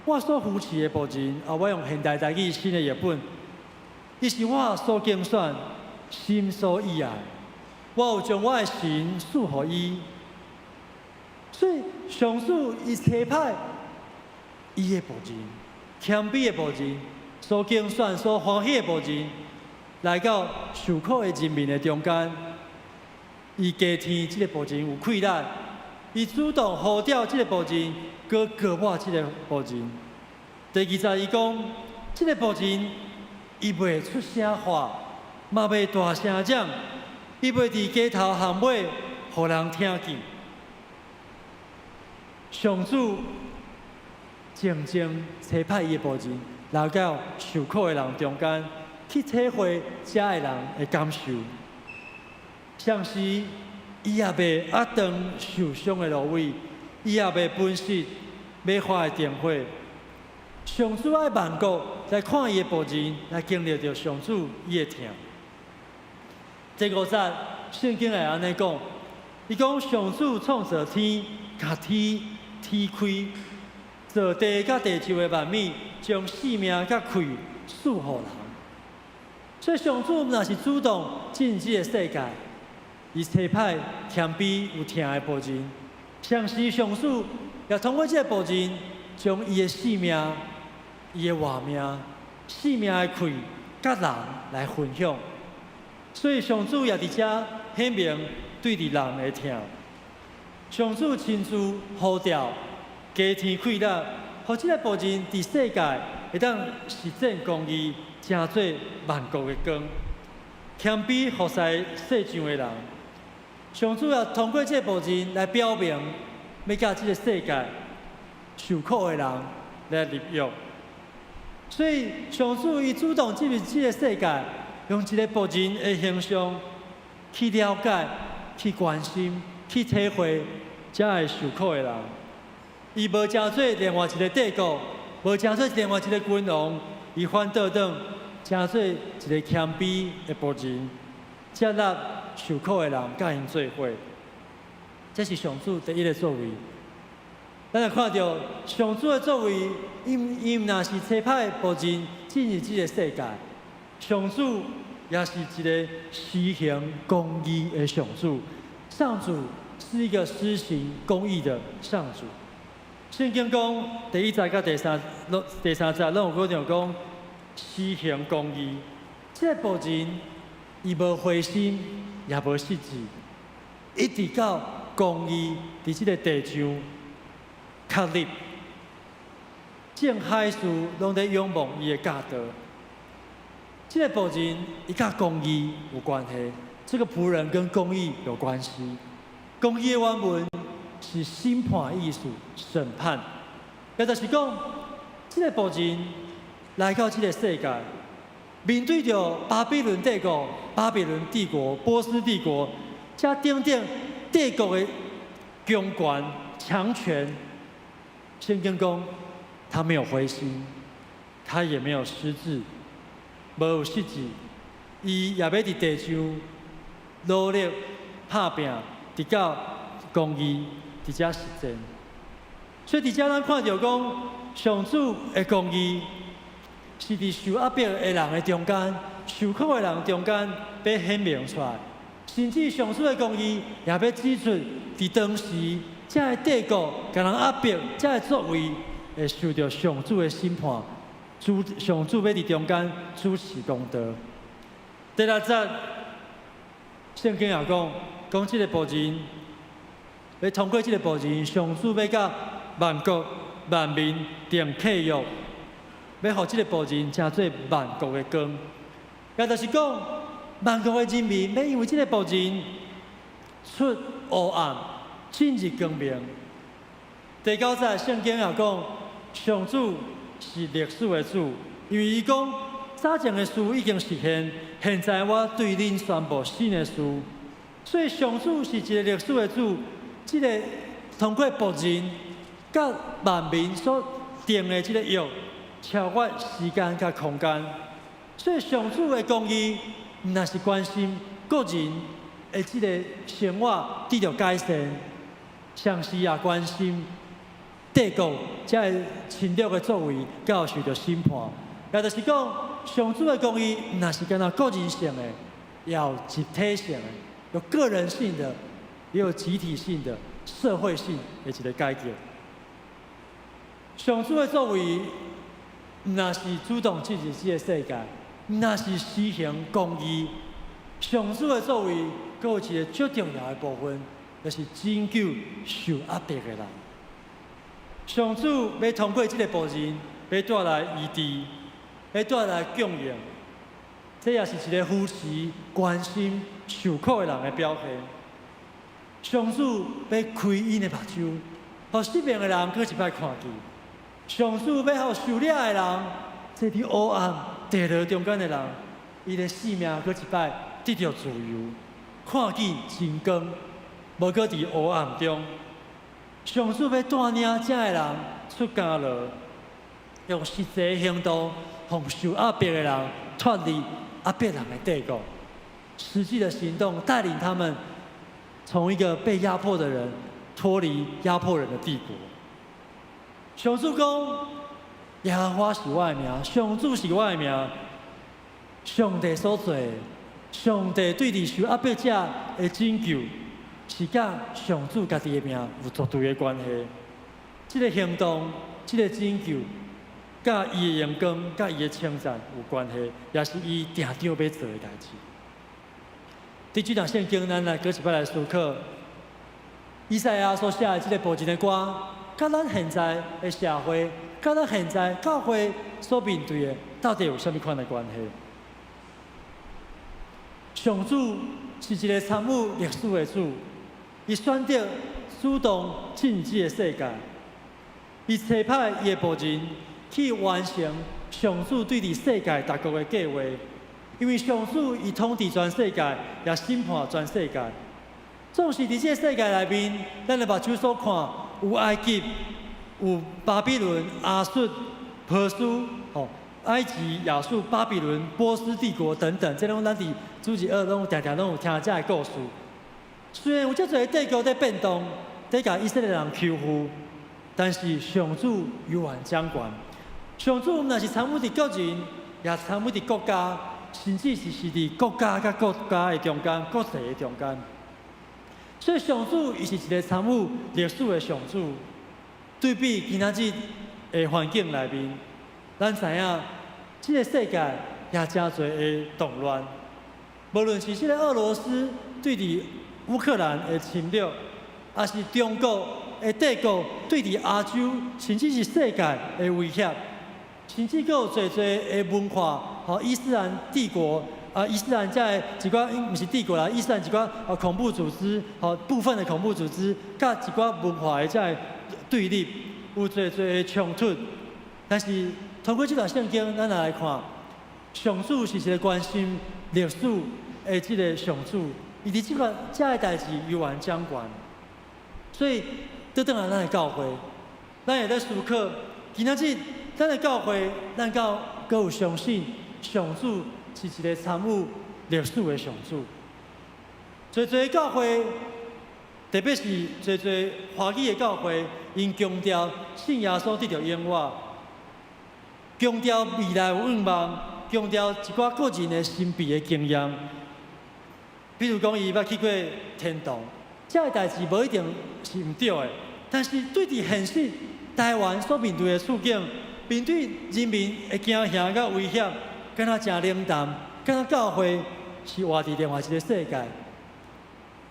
Speaker 5: 我所扶持的僕人，啊，我用現代台語新的譯本，伊是我所揀選、心所喜愛。我有將我的神賜予伊，所以上主伊差派伊的僕人，謙卑的僕人，所揀選、所歡喜的僕人，來到受苦的人民的中間。伊加添這個僕人有氣力，伊主動呼召這個僕人，閣膏抹這個僕人。第二節伊講，這個僕人伊袂出聲話，嘛袂大聲講。伊袂佇街頭巷尾，予人聽見。上主靜靜差派伊的僕人來到受苦的人中間，去體會遮的人的感受。同時，伊也袂壓斷受傷的蘆葦，伊也袂粉熄欲化的燈火。上主愛萬國來看伊的僕人，來經歷著上主伊的疼。第五節，聖經會按呢講，伊講上主創造天，共天天開，造地佮地上的萬物，將性命佮氣賜予人。所以上主若是主動進入這個世界，伊差派謙卑有疼的僕人，同時上主也通過這個僕人，將伊的性命、伊的活命、性命的氣，佮人來分享。所以上主也佇遮顯明對佇人的疼。上主親自呼召加添氣力，予這個僕人佇世界會當實踐公義，成做萬國的光，謙卑服侍世上的人。上主也通過這個僕人來表明，欲佮這個世界受苦的人來立約。所以上主伊主動進入這個世界，用一個僕人的形象去了解、去關心、去體會遮个受苦的人。伊無成做另外一個帝國，無成做另外一個君王，伊反倒轉成做一個謙卑的僕人，接納受苦的人，佮𪜶做伙。這是上主第一個作為。咱來看著上主的作為，伊毋但是差派僕人進入這個世界，上主也是一個施行公義的上主。上主是一個施行公義的上主。聖經講第一節佮第三節，攏有講著講施行公義。這個僕人伊無灰心，也無失志，一直到公義佇這個地上確立，眾海事攏佇仰望伊的教導。這個僕人伊佮公義有關係，這個僕人跟公義有關係。公義的原文是審判意思，審判。也就是講，這个僕人來到這个世界，面對著巴比倫帝國、巴比倫帝國、波斯帝國，這等等帝國的強權、強權。聖經講，他沒有灰心，他也沒有失志，無有失志，伊也欲佇地上努力拍拚，直到公義佇遮實踐。所以佇遮咱看著講，上主的公義是佇受壓迫的人的中間，受苦的人中間欲顯明出來，甚至上主的公義也欲指出，佇當時這个帝國共人壓迫，這个作為會受著上主的審判，主上主欲佇中間主持公道。第六節，聖經也講，講這个僕人，欲通過這个僕人，上主欲佮萬國萬民訂契約，欲予這个僕人成做萬國的光。也就是講，萬國的人民欲因為這个僕人出黑暗，進入光明。第九節，聖經也講，上主是歷史的主，因為伊講早前的事已經實現，現在我對恁宣布新的事。所以上主是一个歷史的主，這个通過僕人佮萬民所訂的這个約，超越時間佮空間。所以上主的公義，毋但是關心個人的這个生活得著改善，同時也關心帝國這个侵略的作為，敢有受著審判。也就是講，上主的公義，毋但是干焦個人性的，也有集體性的，有個人性的，也有集體性的、社會性的一个改革。上主的作為，毋但是主動進入這个世界，毋但是施行公義。上主的作為，閣有一个最重要的部分，就是拯救受壓迫的人。上主欲通過這个僕人，欲帶來醫治，欲帶來供應，這也是一个扶持、關心受苦的人的表現。上主欲開𪜶的目睭，予失明的人閣一擺看見。上主欲予受掠的人，這佇黑暗地牢中間的人，伊的性命閣一擺得著自由，看見真光，無閣佇黑暗中。上主欲帶領這个人出監牢，用實際行動，予受壓迫的人脫離壓迫人的帝國。實際的行動帶領他們從一個被壓迫的人脫離壓迫人的帝國。上主講：耶和華是我的名，上主是我的名。上帝所做，上帝對佇受壓迫者的拯救，是佮上主家己的名有絕對的關係。這个行動，這个拯救，佮伊的榮光、佮伊的稱讚有關係，也是伊定定欲做的代誌。佇這段聖經，咱來閣一擺來思考，以賽亞所寫的這个僕人的歌，佮咱現在的社會，佮咱現在教會所面對的，到底有啥物款的關係？上主是一个參與歷史的主，伊選擇主動進入這个世界，伊差派伊的僕人去完成上主對佇世界各國的計劃。因為上主伊統治全世界，也審判全世界。總是佇這个世界內面，咱的目睭所看，有埃及、有巴比倫、亞述、波斯、吼埃及、亞述、巴比倫、波斯帝國等等，這攏咱佇主日學攏定定攏有聽這个故事。雖然有遮濟帝國佇變動，佇共以色列人欺負，但是上主猶原掌權。上主毋但是參與佇個人，也參與佇國家，甚至是佇國家佮國家的中間、國際的中間。所以上主伊是一个參與歷史的上主。對比今仔日的環境內面，咱知影這个世界也誠濟的動亂。無論是這个俄羅斯對佇烏克蘭的侵略，抑是中國的帝國對佇亞洲，甚至是世界的威脅，甚至閣有濟濟的文化，吼伊斯蘭帝國啊，伊斯蘭這个一寡毋是帝國啦，伊斯蘭一寡恐怖組織，吼部分的恐怖組織，佮一寡文化的這个對立，有濟濟的衝突，但是通過這段聖經，咱來看，上主是一個關心歷史的這个上主，伊佇這个這个代誌猶原掌權。所以，倒轉來咱的教會，咱會咧思考，今仔日咱的教會，咱敢閣有相信上主是一个參與歷史的上主。濟濟教會，特別是濟濟華語的教會，𪜶強調信耶穌得著永活，強調未來有盼望，強調一寡個人的神秘的經驗。比如講，伊捌去過天堂，這个代誌無一定是毋對的，但是對佇現實台灣所面對的處境，面對人民的驚嚇佮威脅，敢若誠冷淡，敢若教會是活佇另外一个世界。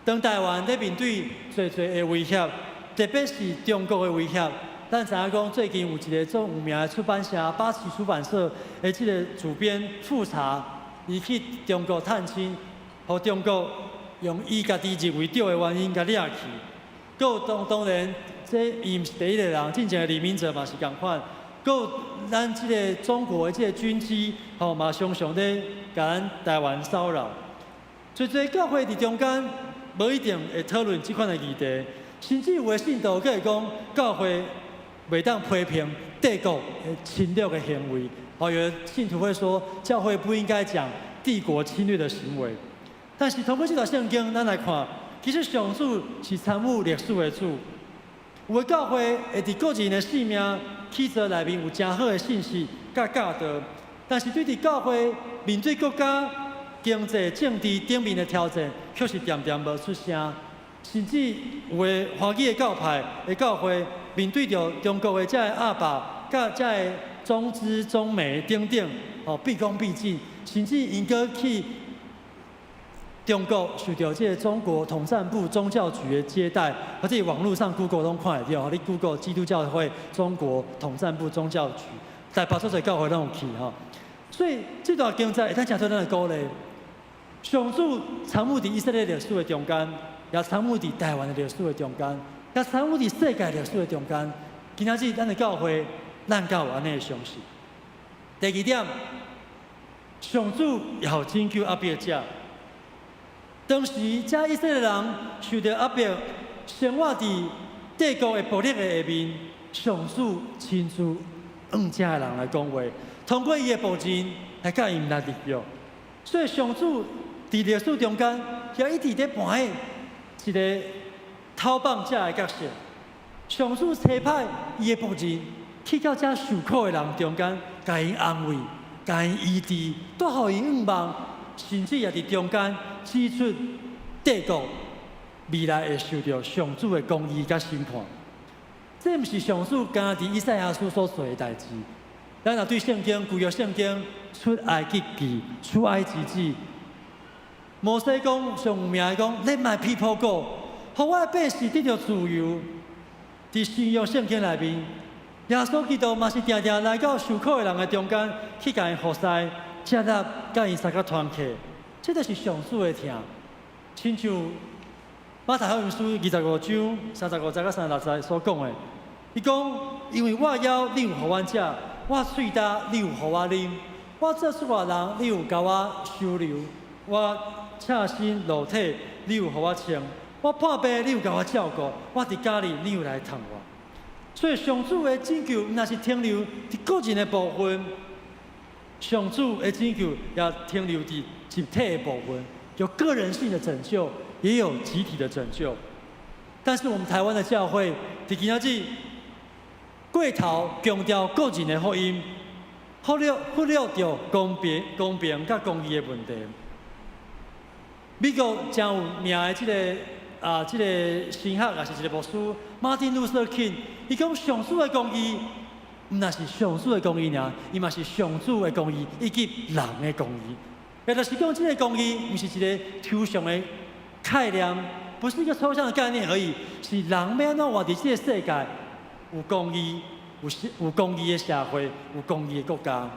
Speaker 5: 當台灣咧面對濟濟的威脅，特別是中國的威脅，咱知影講最近有一个足有名的出版社八旗出版社的這个主編富察，伊去中國探親，予中國用伊家己認為對的原因共掠去。閣有當當然，這伊毋是第一個人，進前的李明哲嘛是仝款。閣有咱這个中國的這个軍機，吼嘛常常咧共咱台灣騷擾。濟濟教會佇中間，無一定會討論這款的議題，甚至有的信徒閣會講，教會袂當批評帝國的侵略的行為。哦，有的信徒會說，教會不應該講帝國侵略的行為。但是通過這段聖經，咱來看，其實上主是參與歷史的主。有的教會會佇個人的性命起座內面有誠好的信息佮教導，但是對佇教會面對國家經濟、政治頂面的挑戰，卻是恬恬無出聲。甚至有的華語的教派的教會面對著中國的這个鴨霸，佮這个中資、中媒等等，吼畢恭畢敬，甚至𪜶閣去中國受著這个中國統戰部宗教局的接待，或者網路上 Google 攏看會著，你 Google 基督教會中國統戰部宗教局，台北足濟教會攏有去吼。所以這段經節會當誠做咱的鼓勵。上主參與佇以色列歷史的中間，也參與佇台灣的歷史的中間，也參與佇世界歷史的中間。今仔日咱的教會，咱敢有按呢的相信。第二點，上主也有拯救壓迫者。當時，這以色列人受著壓迫，生活佇帝國的暴力的下面，上主親自向這个人來講話，通過伊的僕人來佮𪜶來立約。所以上主佇歷史中間，也一直佇扮演一个討放者的角色。上主差派伊的僕人去到這受苦的人中間，共𪜶安慰、共𪜶醫治，帶予𪜶盼望，甚至也佇中間指出帝國未來會受著上主的公義佮審判。這毋是上主干焦佇以賽亞書所做的代誌。咱若對聖經舊約聖經出埃及記、出埃及記，摩西講上有名的講，Let my people go，予我的百姓得著自由。佇新約聖經內面，耶穌基督嘛是定定來到受苦的人的中間，去共𪜶服侍、接納、佮𪜶相佮團契，這就是上主的疼。親像馬太福音書25章35節佮36節所講的，伊講：因為我枵，你有予我食；我喙焦，你有予我啉；我做出外人，你有共我收留；我赤身露體，你有予我穿；我破病，你有共我照顧；我佇監裡，你有來探我。所以上主的拯救，毋但是停留佇個人的部分，上主的拯救也停留佇集體的部分，有個人性的拯救，也有集體的拯救。但是我們台灣的教會，佇今仔日過頭強調個人的福音，忽略著公平佮公義的問題。美國誠有名的這个神學也是一個牧師，馬丁路德金，伊講上主的公義，毋但是上主的公義爾，伊嘛是上主的公義以及人的公義。也就是講，這个公義毋是一个抽象的概念，不是一個抽象的概念而已，是人欲按怎活佇這个世界，有公義、有公義的社會，有公義的國家。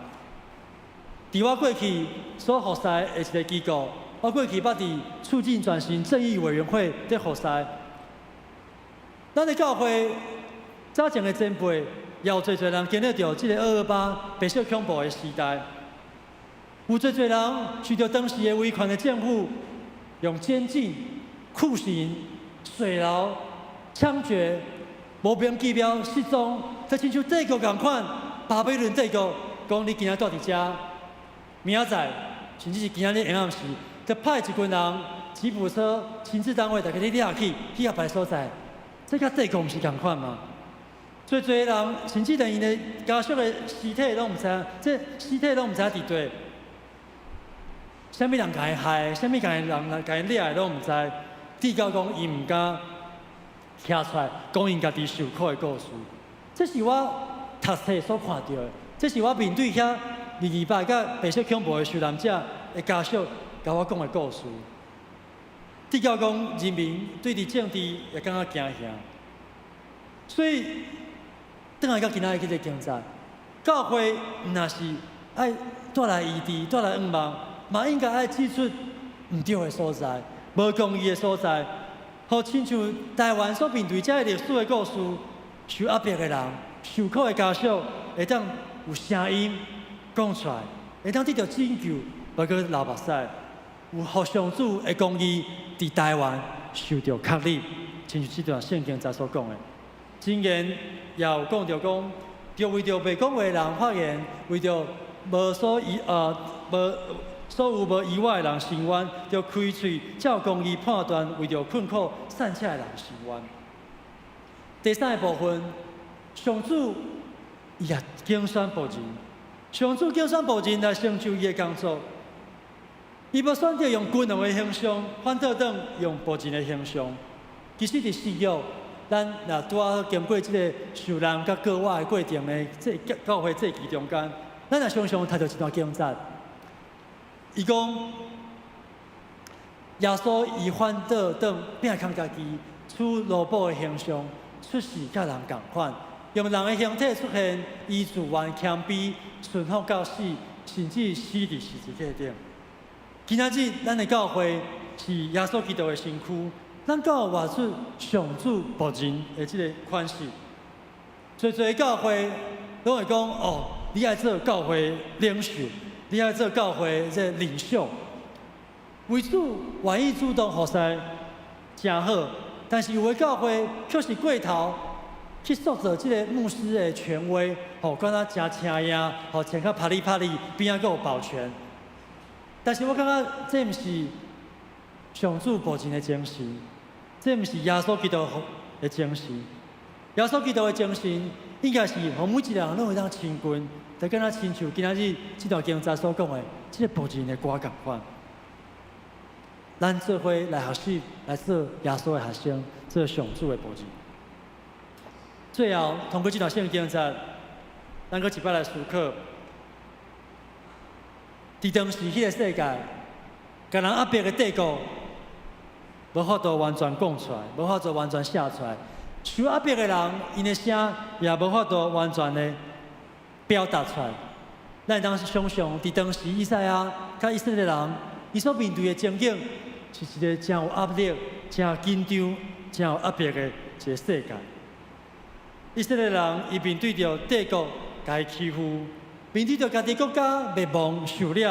Speaker 5: 佇我過去所服侍的一个機構，我過去捌佇促進轉型正義委員會佇服侍。咱的教會早前的前輩也有濟濟人經歷著這个228白色恐怖的時代，有濟濟人受著當時的威權的政府用監禁、酷刑、水牢、槍決、莫名其妙失蹤，就親像帝國仝款，巴比倫帝國講你今仔蹛佇遮，明仔載甚至是今仔日下暗時，就派一群人、吉普車、情治單位，逐家去掠去，去遐別所在，這佮帝國毋是仝款嗎？濟濟人甚至連𪜶的家屬的屍體攏毋知影，這屍體攏毋知影佇佗，啥物人共伊害，啥物共伊人來共伊掠的攏毋知。直到講伊毋敢徛出來講𪜶家己受苦的故事。這是我讀冊所看著的，這是我面對遐228佮白色恐怖的受難者的家屬共我講的故事。直到講人民對佇政治會感覺驚嚇，所以轉來到今仔日這个經節，教會毋若是愛帶來醫治、帶來向望，嘛應該愛指出毋對的所在、無公義的所在，予親像台灣所面對這个歷史的故事，受壓迫的人、受苦的家屬，會當有聲音講出來，會當得著拯救，無閣流目屎，有予上主的公義佇台灣受著確立，親像這段聖經節所講的。箴言也有講著講，著為著袂講話的人發言，為著無所依啊無所有無依倚的人伸冤，著開喙照公義判斷，為著困苦散赤的人伸冤。第三个部分，上主伊也揀選僕人，上主揀選僕人來成就伊的工作。伊無選擇用君王的形象，反倒轉用僕人的形象。其實佇新約，咱若拄仔經過這个受難佮過活的過程的這教會祭期中間，咱也常常讀著一段經節。伊講耶穌伊反倒轉摒空家己，取奴僕的形象，出世佮人仝款，用人的形體出現，伊自願謙卑，順服到死，甚至死佇十字架頂。今仔日咱的教會是耶穌基督的身軀，咱敢有活出上主僕人的這个款式。濟濟教會攏會講哦，你愛做教會領袖，你愛做教會這個領袖，為主願意主動服侍，誠好。但是有的教會卻是過頭去塑造這个牧師的權威，吼，敢若誠請贏，吼，穿較啪里啪里，邊仔閣有保全。但是我感覺這毋是上主僕人的精神，這毋是耶穌基督的精神。耶穌基督的精神應該是予每一个人攏會當親近，就敢若親像今仔日這段經節所講的，這个僕人的歌仝款。咱做伙來學習，來做耶穌的學生，做上主的僕人。最後，通過這段聖經節，咱閣一擺來思考。佇當時彼个世界，共人壓迫的帝國，無法度完全講出來，無法度完全寫出來。受壓迫的人，𪜶的聲也無法度完全的表達出來。咱會當想像，佇當時以賽亞佮以色列人，伊所面對的情景，是一个誠有壓力、誠緊張、誠有壓迫的一个世界。以色列人伊面對著帝國共伊欺負。面對著家己國家滅亡受掠，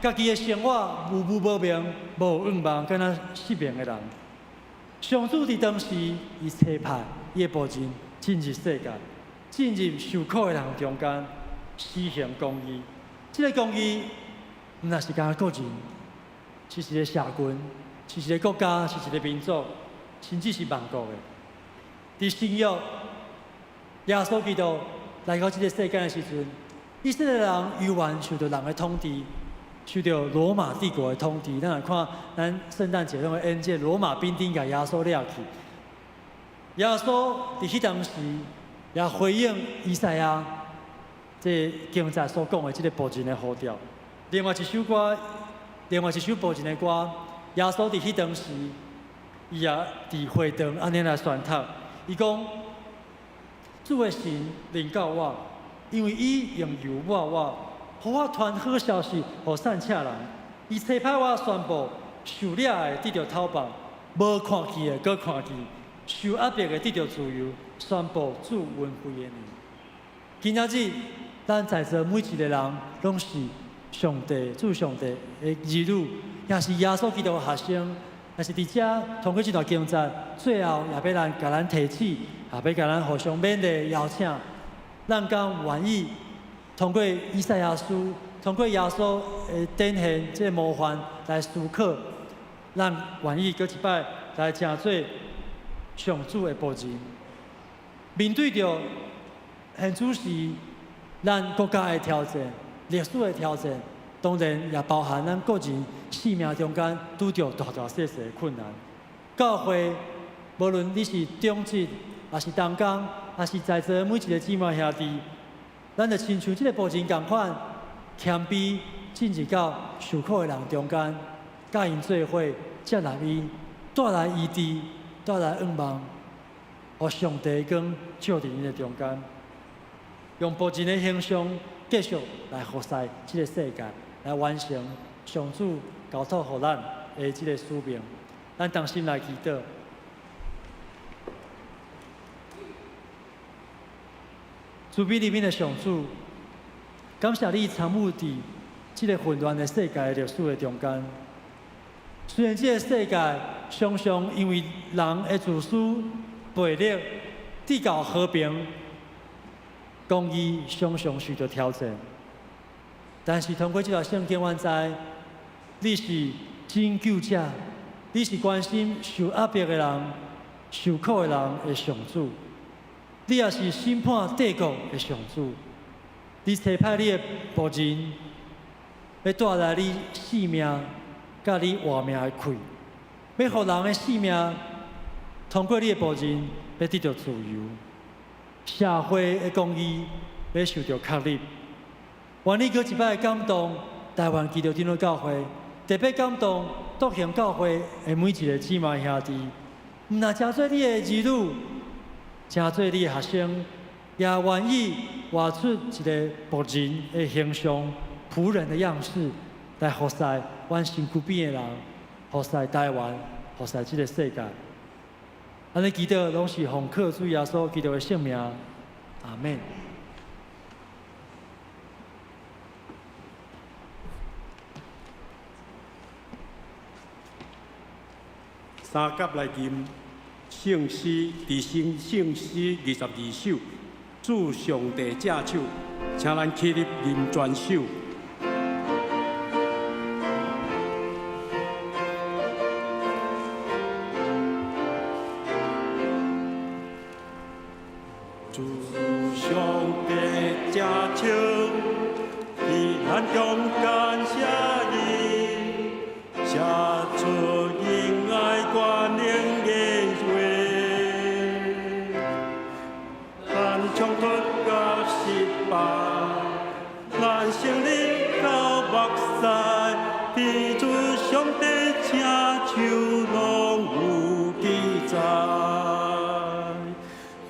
Speaker 5: 家己的生活無無無明、無向望，敢若失明的人。上主佇當時，伊差派伊的僕人進入世界，進入受苦的人中間，施行公義。這个公義毋若是干焦個人，是一个社群，是一个國家，是一个民族，甚至是萬國的。佇新約，耶穌基督來到這个世間的時陣，以色列人猶原受著人的統治，受著羅馬帝國的統治。咱來看，咱聖誕節攏會演這羅馬兵丁共耶穌掠去。耶穌佇彼當時也回應以賽亞這經節所講的這个僕人的呼召。另外一首歌，另外一首僕人的歌，耶穌佇彼當時，伊也佇會堂按呢來宣讀，伊講：主的神臨到我，因為伊用油抹我，予我傳好消息予散赤人。伊差派我宣布受掠的得著透放，無看見的閣看見，受壓迫的得著自由，宣布主恩惠的年。今仔日，咱在座每一个人，攏是上帝主上帝的兒女，也是耶穌基督的學生。但是佇遮通過這段經節，最後也欲來共咱提醒，也欲共咱互相勉勵邀請。咱敢願意通過以賽亞書，通過耶穌的展現這個模範來思考，咱願意閣一擺來成做上主的僕人，面對著現此時咱國家的挑戰、歷史的挑戰，當然也包含咱個人生命中間拄著大大細細的困難。教會無論你是長執，抑是同工，抑是在座每一個姊妹兄弟，咱就親像這個僕人仝款，謙卑進入到受苦的人中間，佮𪜶做伙接納伊，帶來醫治，帶來盼望，予上帝的光照佇𪜶的中間，用僕人的形象繼續來服侍這個世界，來完成上主交託予咱的這個使命。咱同心來祈禱。慈悲憐憫的上主，感謝你參與佇這個混亂的世界歷史的中間。雖然這個世界常常因為人的自私、背逆，致到和平、公義常常受到挑戰，但是通過這段聖經，阮知你是拯救者，你是關心受壓迫的人、受苦的人的上主。你也是審判帝國的上主，你差派你的僕人，欲帶來你性命佮你活命的氣，欲予人的性命通過你的僕人，欲得著自由，社會的公義欲受著確立。願你閣一擺感動台灣基督長老教會，特別感動獨行教會的每一個姊妹兄弟，毋但成做你的兒女，成做你的學生，也願意活出一個僕人的形象、僕人的樣式，來服侍阮身軀邊的人，服侍台灣，服侍這個世界。按呢祈禱攏是奉靠主耶穌基督的聖名，阿們。
Speaker 4: 三甲來吟聖詩，佇新聖詩22首，主上帝正手，請咱起立吟全首。主上帝正手，佇咱中間寫字，寫出仁愛權能的話。咱衝突佮失敗，咱勝利到目屎，佇主上帝正手攏有記載。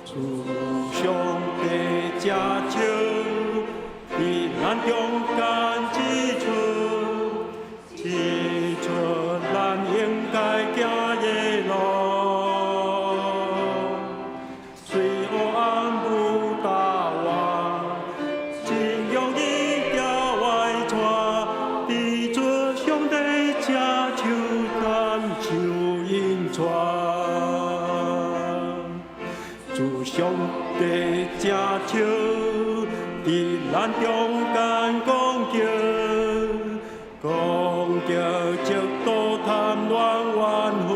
Speaker 4: 主上帝正手，佇咱中間指出，指出咱應該行的路。雖黑暗無答案，真容易行歪岔，佇主上帝正手等受引帶。主上帝正手，佇咱中間講著，講著嫉妒貪戀怨恨。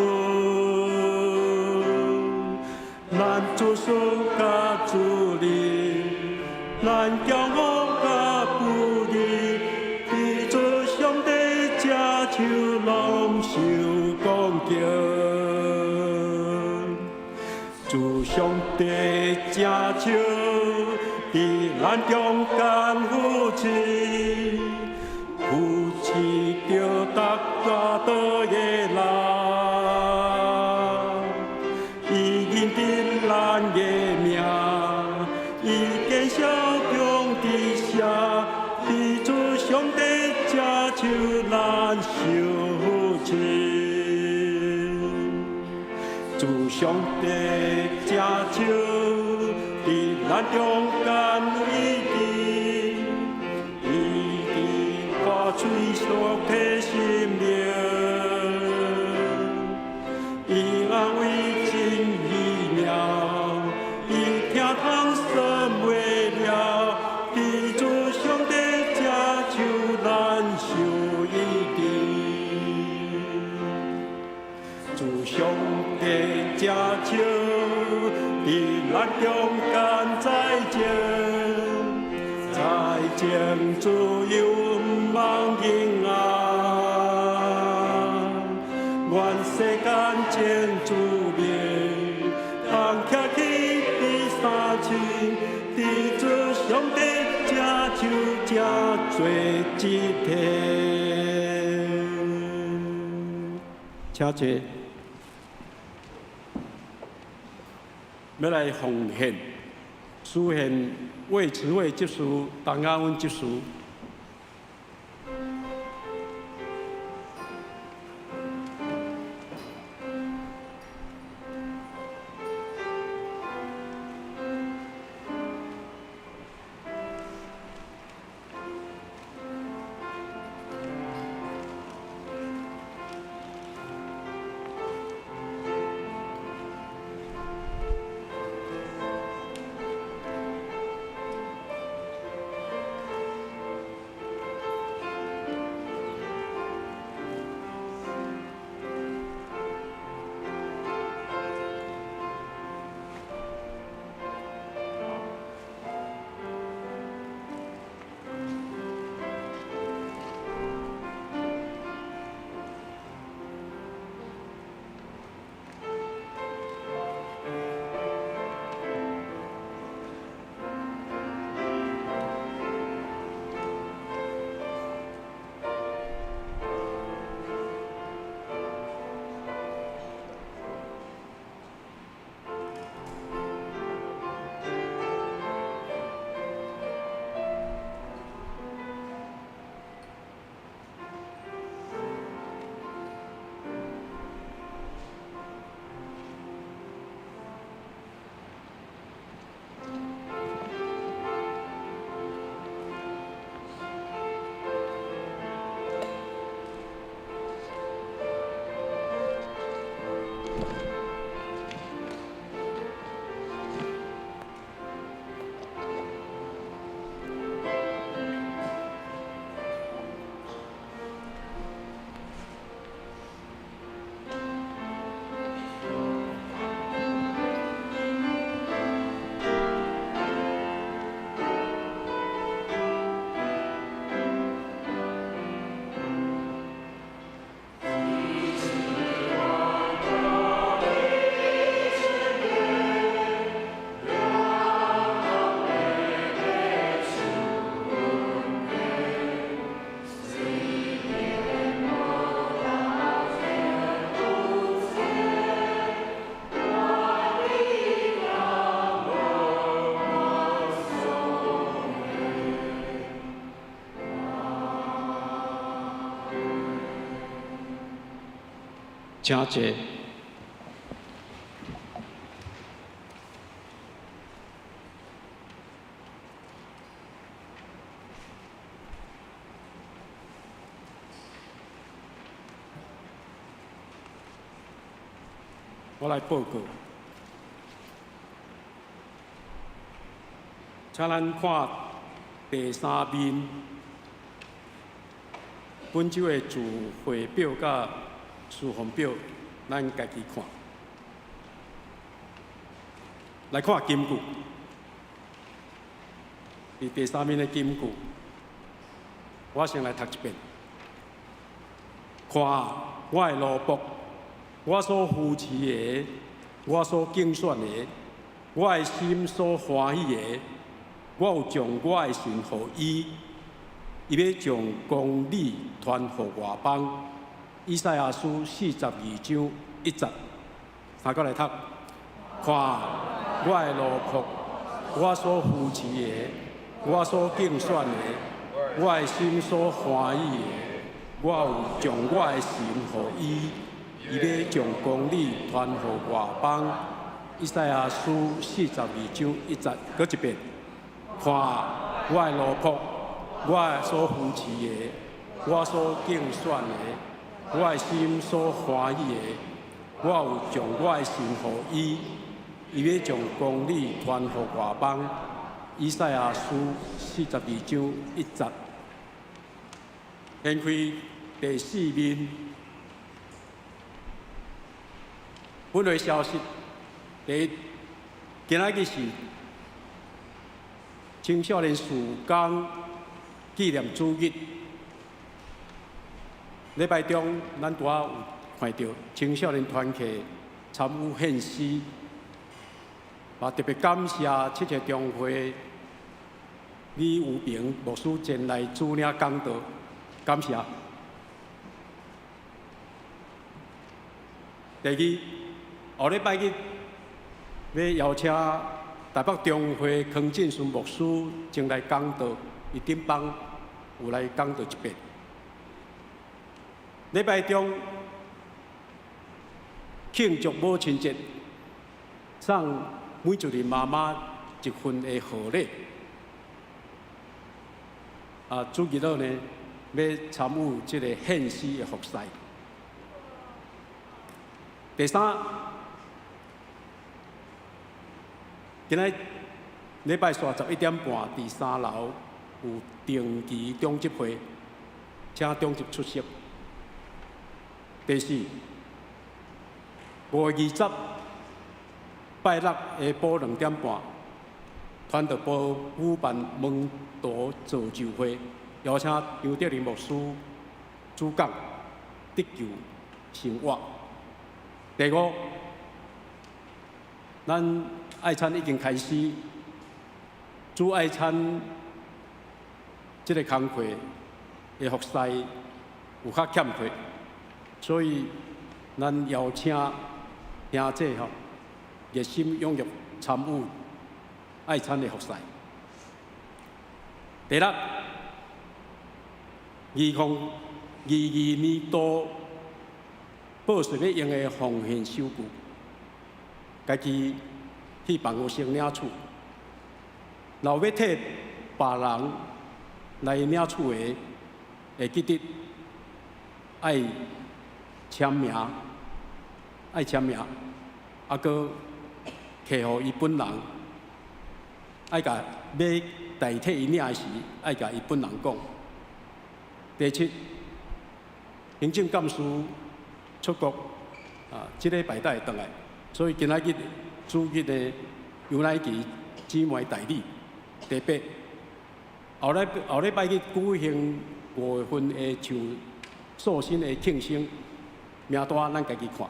Speaker 4: 咱自私佮自利，咱驕傲佮不義，佇主上帝正手攏受攻擊。主上帝正手，佇咱中間扶持，扶持著逐大道的人。伊認得咱的名，伊堅守強之聲，佇主上帝正手咱受扶持。主上上帝拯救，佇咱中間醫治，醫治破碎傷的心靈，伊安慰真奇妙，伊疼痛算袂了，佇主上帝拯救咱受醫治。主上帝拯救，佇咱中間再見，再見自由毋茫嬰仔，願世間見主面，通徛起佇三親，佇主上帝拯救這做一體。請坐。欲來奉獻，書獻魏慈惠執事、陳亞溫執事。請坐。我來報告，請咱看第三面，本週的聚會表佮事奉表，咱家己看。來看金句，佇第三面的金句，我先來讀一遍。看我的奴僕，我所扶持的，我所揀選的，我的心所歡喜的，我有將我的神予伊，伊欲將公理傳予外邦。以賽亞書42章1節，三個來讀。看我的奴僕，我所扶持的，我所揀選的，我的心所歡喜的，我有將我的神予伊，伊欲將公理傳予外邦。以賽亞書42章1節，閣一遍，看我的奴僕，我所扶持的，我所揀選的，我的心所歡喜的，我有將我的神予伊，伊欲將公理傳予外邦。以賽亞書42章1節。掀開第四面，本會消息。第一，今仔日是青少年事工紀念主日。禮拜中，咱拄仔有看著青少年團契參與獻詩，嘛特別感謝七濟中會李有平牧師前來主領講道，感謝。第二，後禮拜日欲邀請台北中會康進順牧師前來講道，伊頂班有來講道一遍。禮拜中慶祝母親節，送每一位媽媽一份的賀禮。啊，主日呢，欲參與這個獻詩的服事。第三，今仔禮拜四11點半，佇三樓有定期長執會，請長執出席。第四，5月20拜六下晡2點半，傳道部舉辦門徒造就會，邀請張德林牧師主講得救生活。第五，咱愛餐已經開始，主愛餐這个工課的服事有較欠缺，所以咱邀請兄姐吼熱心踴躍參與愛餐的服事。第六，2022年度報稅欲用的奉獻收據，家己去辦公室領取。若有欲替別人來領取的，會記得愛簽名，愛簽名，啊，閣提予伊本人，愛共欲代替伊領的時，愛共伊本人講。第七，行政幹事出國，啊，這禮拜才會轉來，所以今仔日主日的尤乃琪姊妹代理。第八，後禮後禮拜日舉行5月份的唱素心的慶生，名單咱家己看。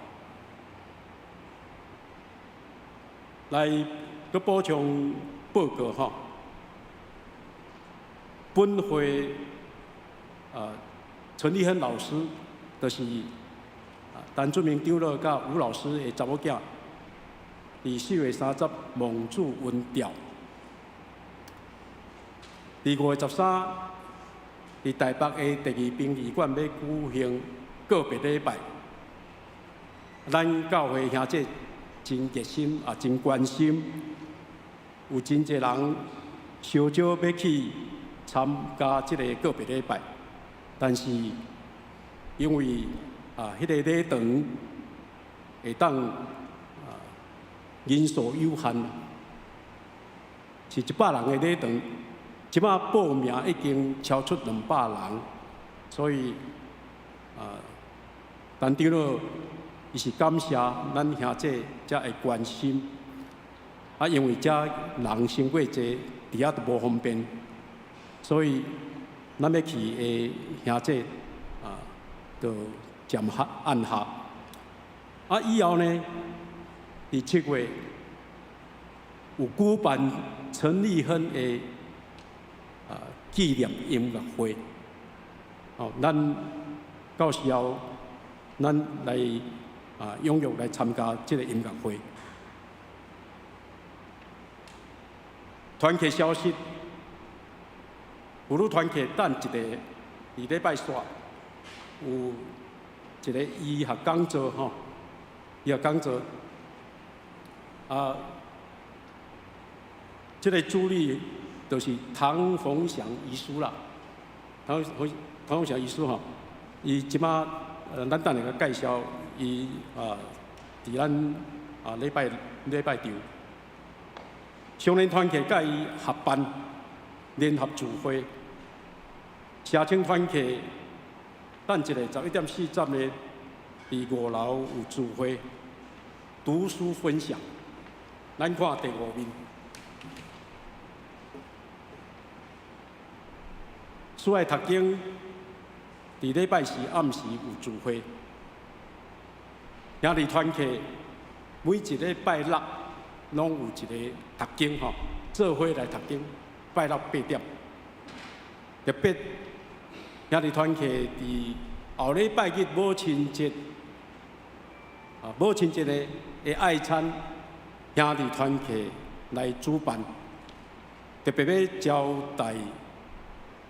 Speaker 4: 來，閣補充報告吼，本會啊陳立亨老師，就是陳俊明長老佮吳老師的查某囝，佇4月30蒙主恩召。佇5月13，佇台北的第二殯儀館欲舉行告別禮拜。咱教會兄弟真熱心，也真關心，有真濟人相招欲去參加這个告別禮拜，但是因為啊，彼个禮堂會當啊人數有限，是100人的禮堂，這擺報名已經超出200人，所以啊，陳長老伊是感謝咱兄弟遮會關心，啊，因為遮人傷過濟，佇遐都無方便，所以咱欲去的兄弟啊，就暫下按下。啊，以後呢，佇7月有舉辦陳立亨的啊紀念音樂會，哦，咱到時候咱來啊踴躍來參加這个音樂會。團契消息，婦女團契等一个佇禮拜四有一个醫學講座吼，醫學講座啊，這個主理就是唐鳳祥醫師啦，唐鳳祥醫師吼，伊這馬咱等下共介紹伊啊，佇咱啊禮拜場，少年團契佮伊合辦聯合聚會，社青團契等一下11點40呢，佇5樓有聚會，讀書分享，咱看第五面。慈愛讀經，佇禮拜四暗時有聚會，兄弟團契每一禮拜六攏有一個讀經吼，做伙來讀經，拜六8點。特別兄弟團契佇後禮拜日母親節，啊母親節的愛餐，兄弟團契來主辦，特別欲招待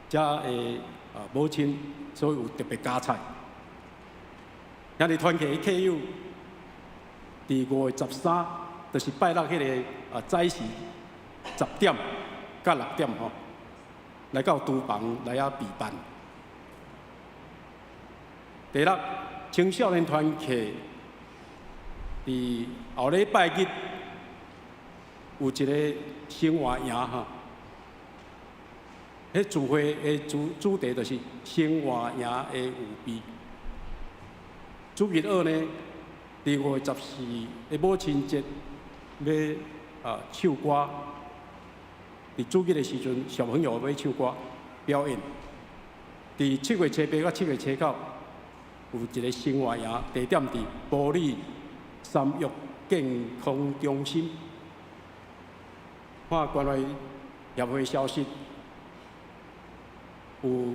Speaker 4: 遮的啊母親，所以有特別加菜。兄弟團契的客友，佇5月13，就是拜六彼个啊早時10點到6點吼，來到廚房來遐備辦。第六，青少年團契佇後禮拜日有一個生活營吼。彼聚會的主題就是生活營的預備。主日學呢，佇5月14的母親節欲啊唱歌，佇主日的時陣，小朋友欲唱歌表演。佇7月初8到7月初9，有一個生活營，地點佇埔里三育健康中心。看關懷協會消息。有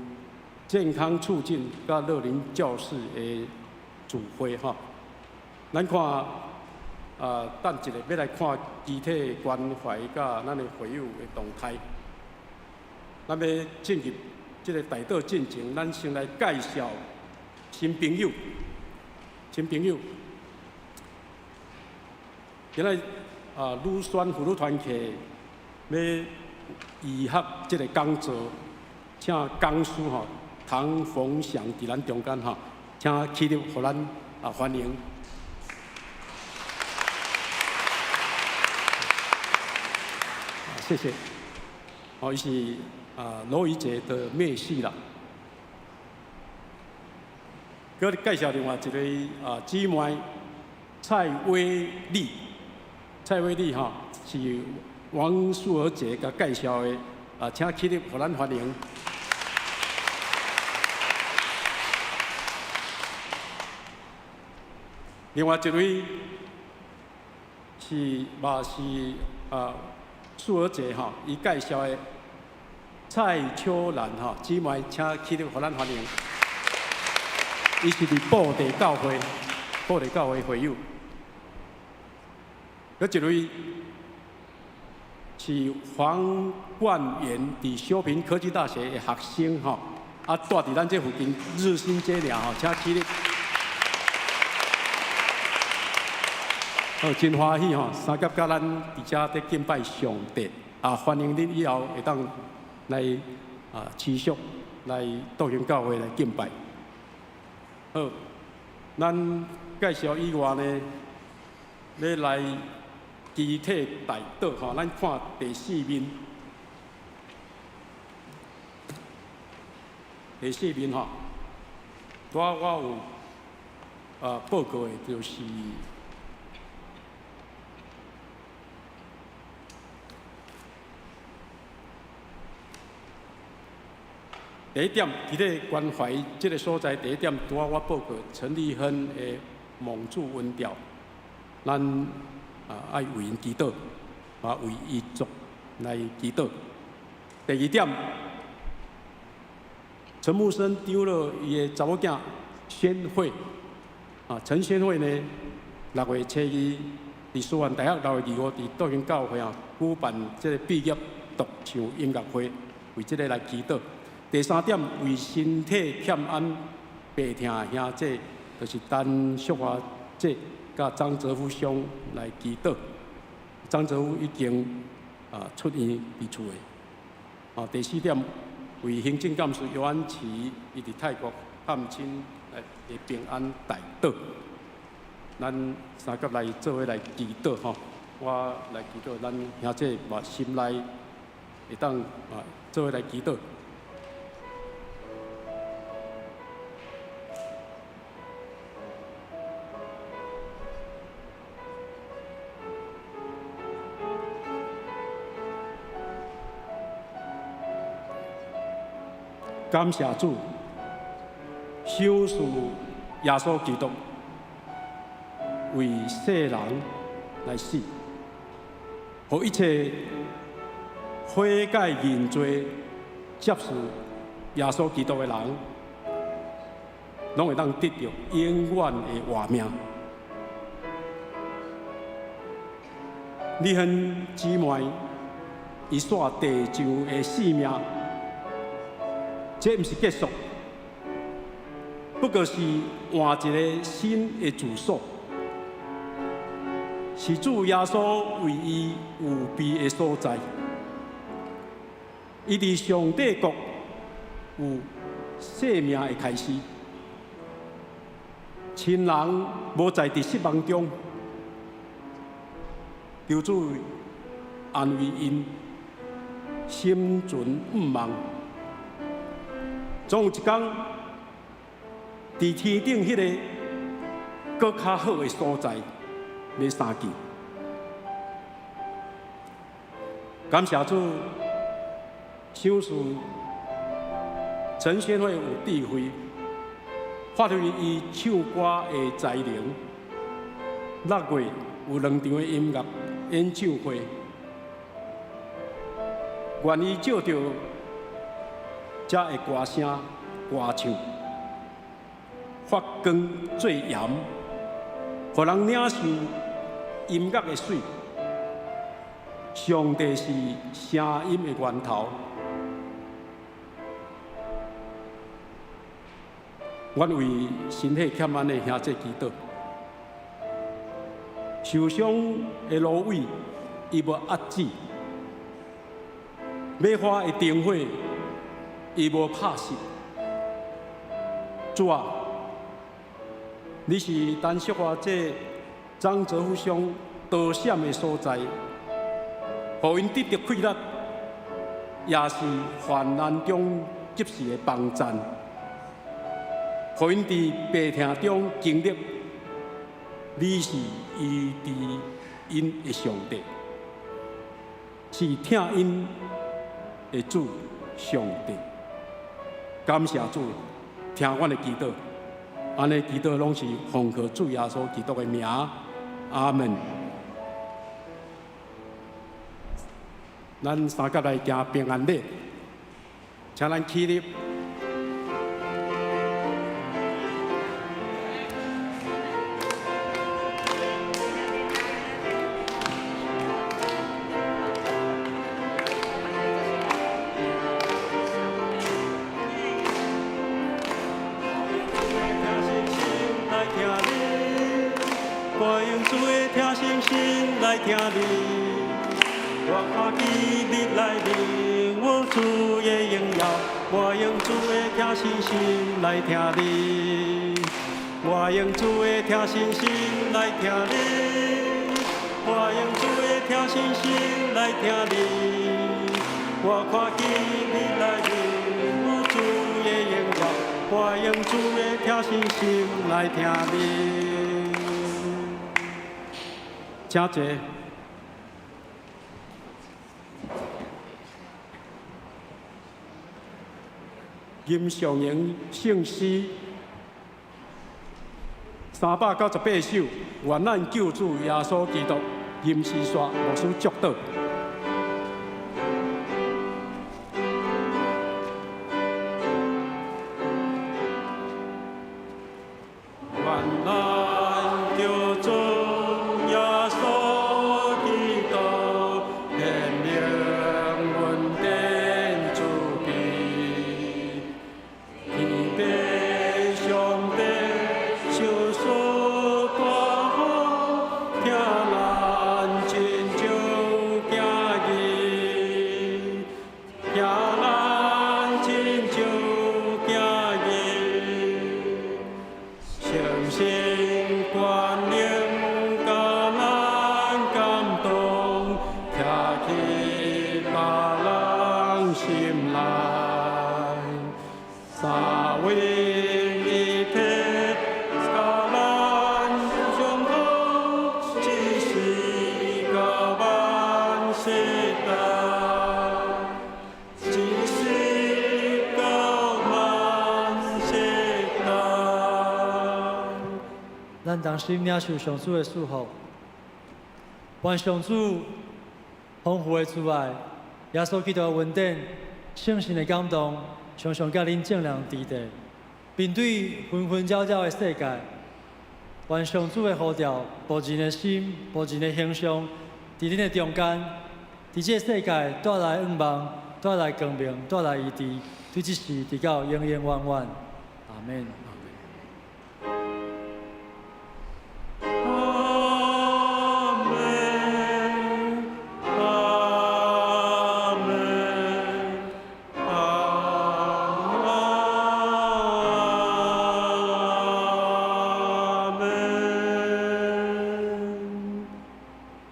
Speaker 4: 健康促進佮樂齡教室的聚會吼，咱看啊，等一下欲來看肢體關懷佮咱的會友的動態。咱欲進入這個代禱進前，咱先來介紹新朋友。新朋友，今仔啊，女選婦女團契欲醫學這個講座。請講師吼唐鳳祥佇咱中間吼，請起立，予咱啊歡迎。謝謝。哦，伊是啊羅怡姐的妹婿啦。閣介紹另外一个啊姊妹蔡威麗，蔡威麗吼是王素娥姐共介紹的。啊，請起立，予咱歡迎。另外一位是嘛是啊素娥姐吼，伊介紹的蔡秋蘭吼姊妹，請起立，予咱歡迎。伊是佇布袋教會，布袋教會會友。閣一位是黃冠元，佇小平科技大學的學生吼，啊，住佇咱這附近日新街爾吼，請起立。好，真歡喜吼，相佮佮咱佇遮佇敬拜上帝，啊，歡迎恁以後會當來啊持續來道興教會來敬拜。好，咱介紹以外呢，欲來肢體代禱吼，咱看第四面，第四面吼，拄仔我有啊報告的，就是第一點，肢體關懷這个所在，第一點，拄仔我報告陳立亨的蒙主恩召，咱啊愛為𪜶祈禱，啊為遺族來祈禱。第二點，陳木生丟了伊的查某囝宣慧，啊陳宣慧呢，6月初2佇師範大學6月25佇道興教會啊舉辦這个畢業獨唱音樂會，為這个來祈禱。第三點，為身體欠安、病痛的兄弟就是陳淑華姐佮張哲夫兄來祈禱。張哲夫已經出院佇厝的。第四點，為行政幹事尤安琪伊佇泰國探親來的平安代禱。咱三甲來做伙來祈禱吼，我來祈禱，咱兄弟嘛心內會當做伙來祈禱。感謝主，賞賜耶穌基督為世人來死，予一切悔改認罪、接受耶穌基督的人，攏會當得著永遠的活命。李亨姊妹，伊煞地上的性命。這毋是結束，不過是換一个新的住所，是主耶穌為伊預備的所在。伊佇上帝國有生命的開始，親人無在佇失望中，求主安慰𪜶，心存毋望。總有一天，佇天頂彼个閣較好的所在，欲相見。感謝主，賞賜陳宣惠有智慧，發揮伊唱歌的才能。6月有兩場的音樂演唱會，願伊藉著遮的歌聲歌唱，發光做鹽，予人領受音樂的水。上帝是聲音的源頭。阮為身體欠安的兄弟祈禱，受傷的蘆葦伊無壓止，欲花的燈火伊無拍熄。主啊，你是陳淑華姐張哲夫兄逃險的所在，予𪜶得著氣力，也是患難中及時的幫贊，予𪜶佇病痛中經歷，你是醫治𪜶的上帝，是疼𪜶的主上帝。感謝主，聽阮的祈禱，按呢祈禱攏是奉靠主耶穌基督的名，阿門。咱三甲來行平安禮，請咱起立。我用主的疼惜心來聽你，我看見你來臨，有主的榮耀。我用主的疼惜心來聽你，我用主的疼惜心來聽你，我用主的疼惜心來聽你，我看見你來臨，有主的榮耀。我用主的疼惜心來聽你。請坐。吟上榮聖詩398首，願咱救主耶穌基督吟詩煞牧師祝禱。願咱救主耶穌基督顯明恩典慈悲，天父上帝賞三位一體，佮咱相通，一時到萬世代，一時到萬世代。
Speaker 5: 咱同心領受上主的祝福，願上主豐富的慈愛、耶穌基督的恩典、聖神的感動，常常佮恁眾人佇佇。面對紛紛擾擾的世界，願上主的呼召，僕人的心、僕人的形象，佇恁的中間，佇這個世界帶來盼望，帶來光明，帶來醫治，對這時直到永永遠遠。阿門。
Speaker 1: 阿門，阿門，阿門。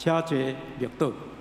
Speaker 4: 請坐默禱。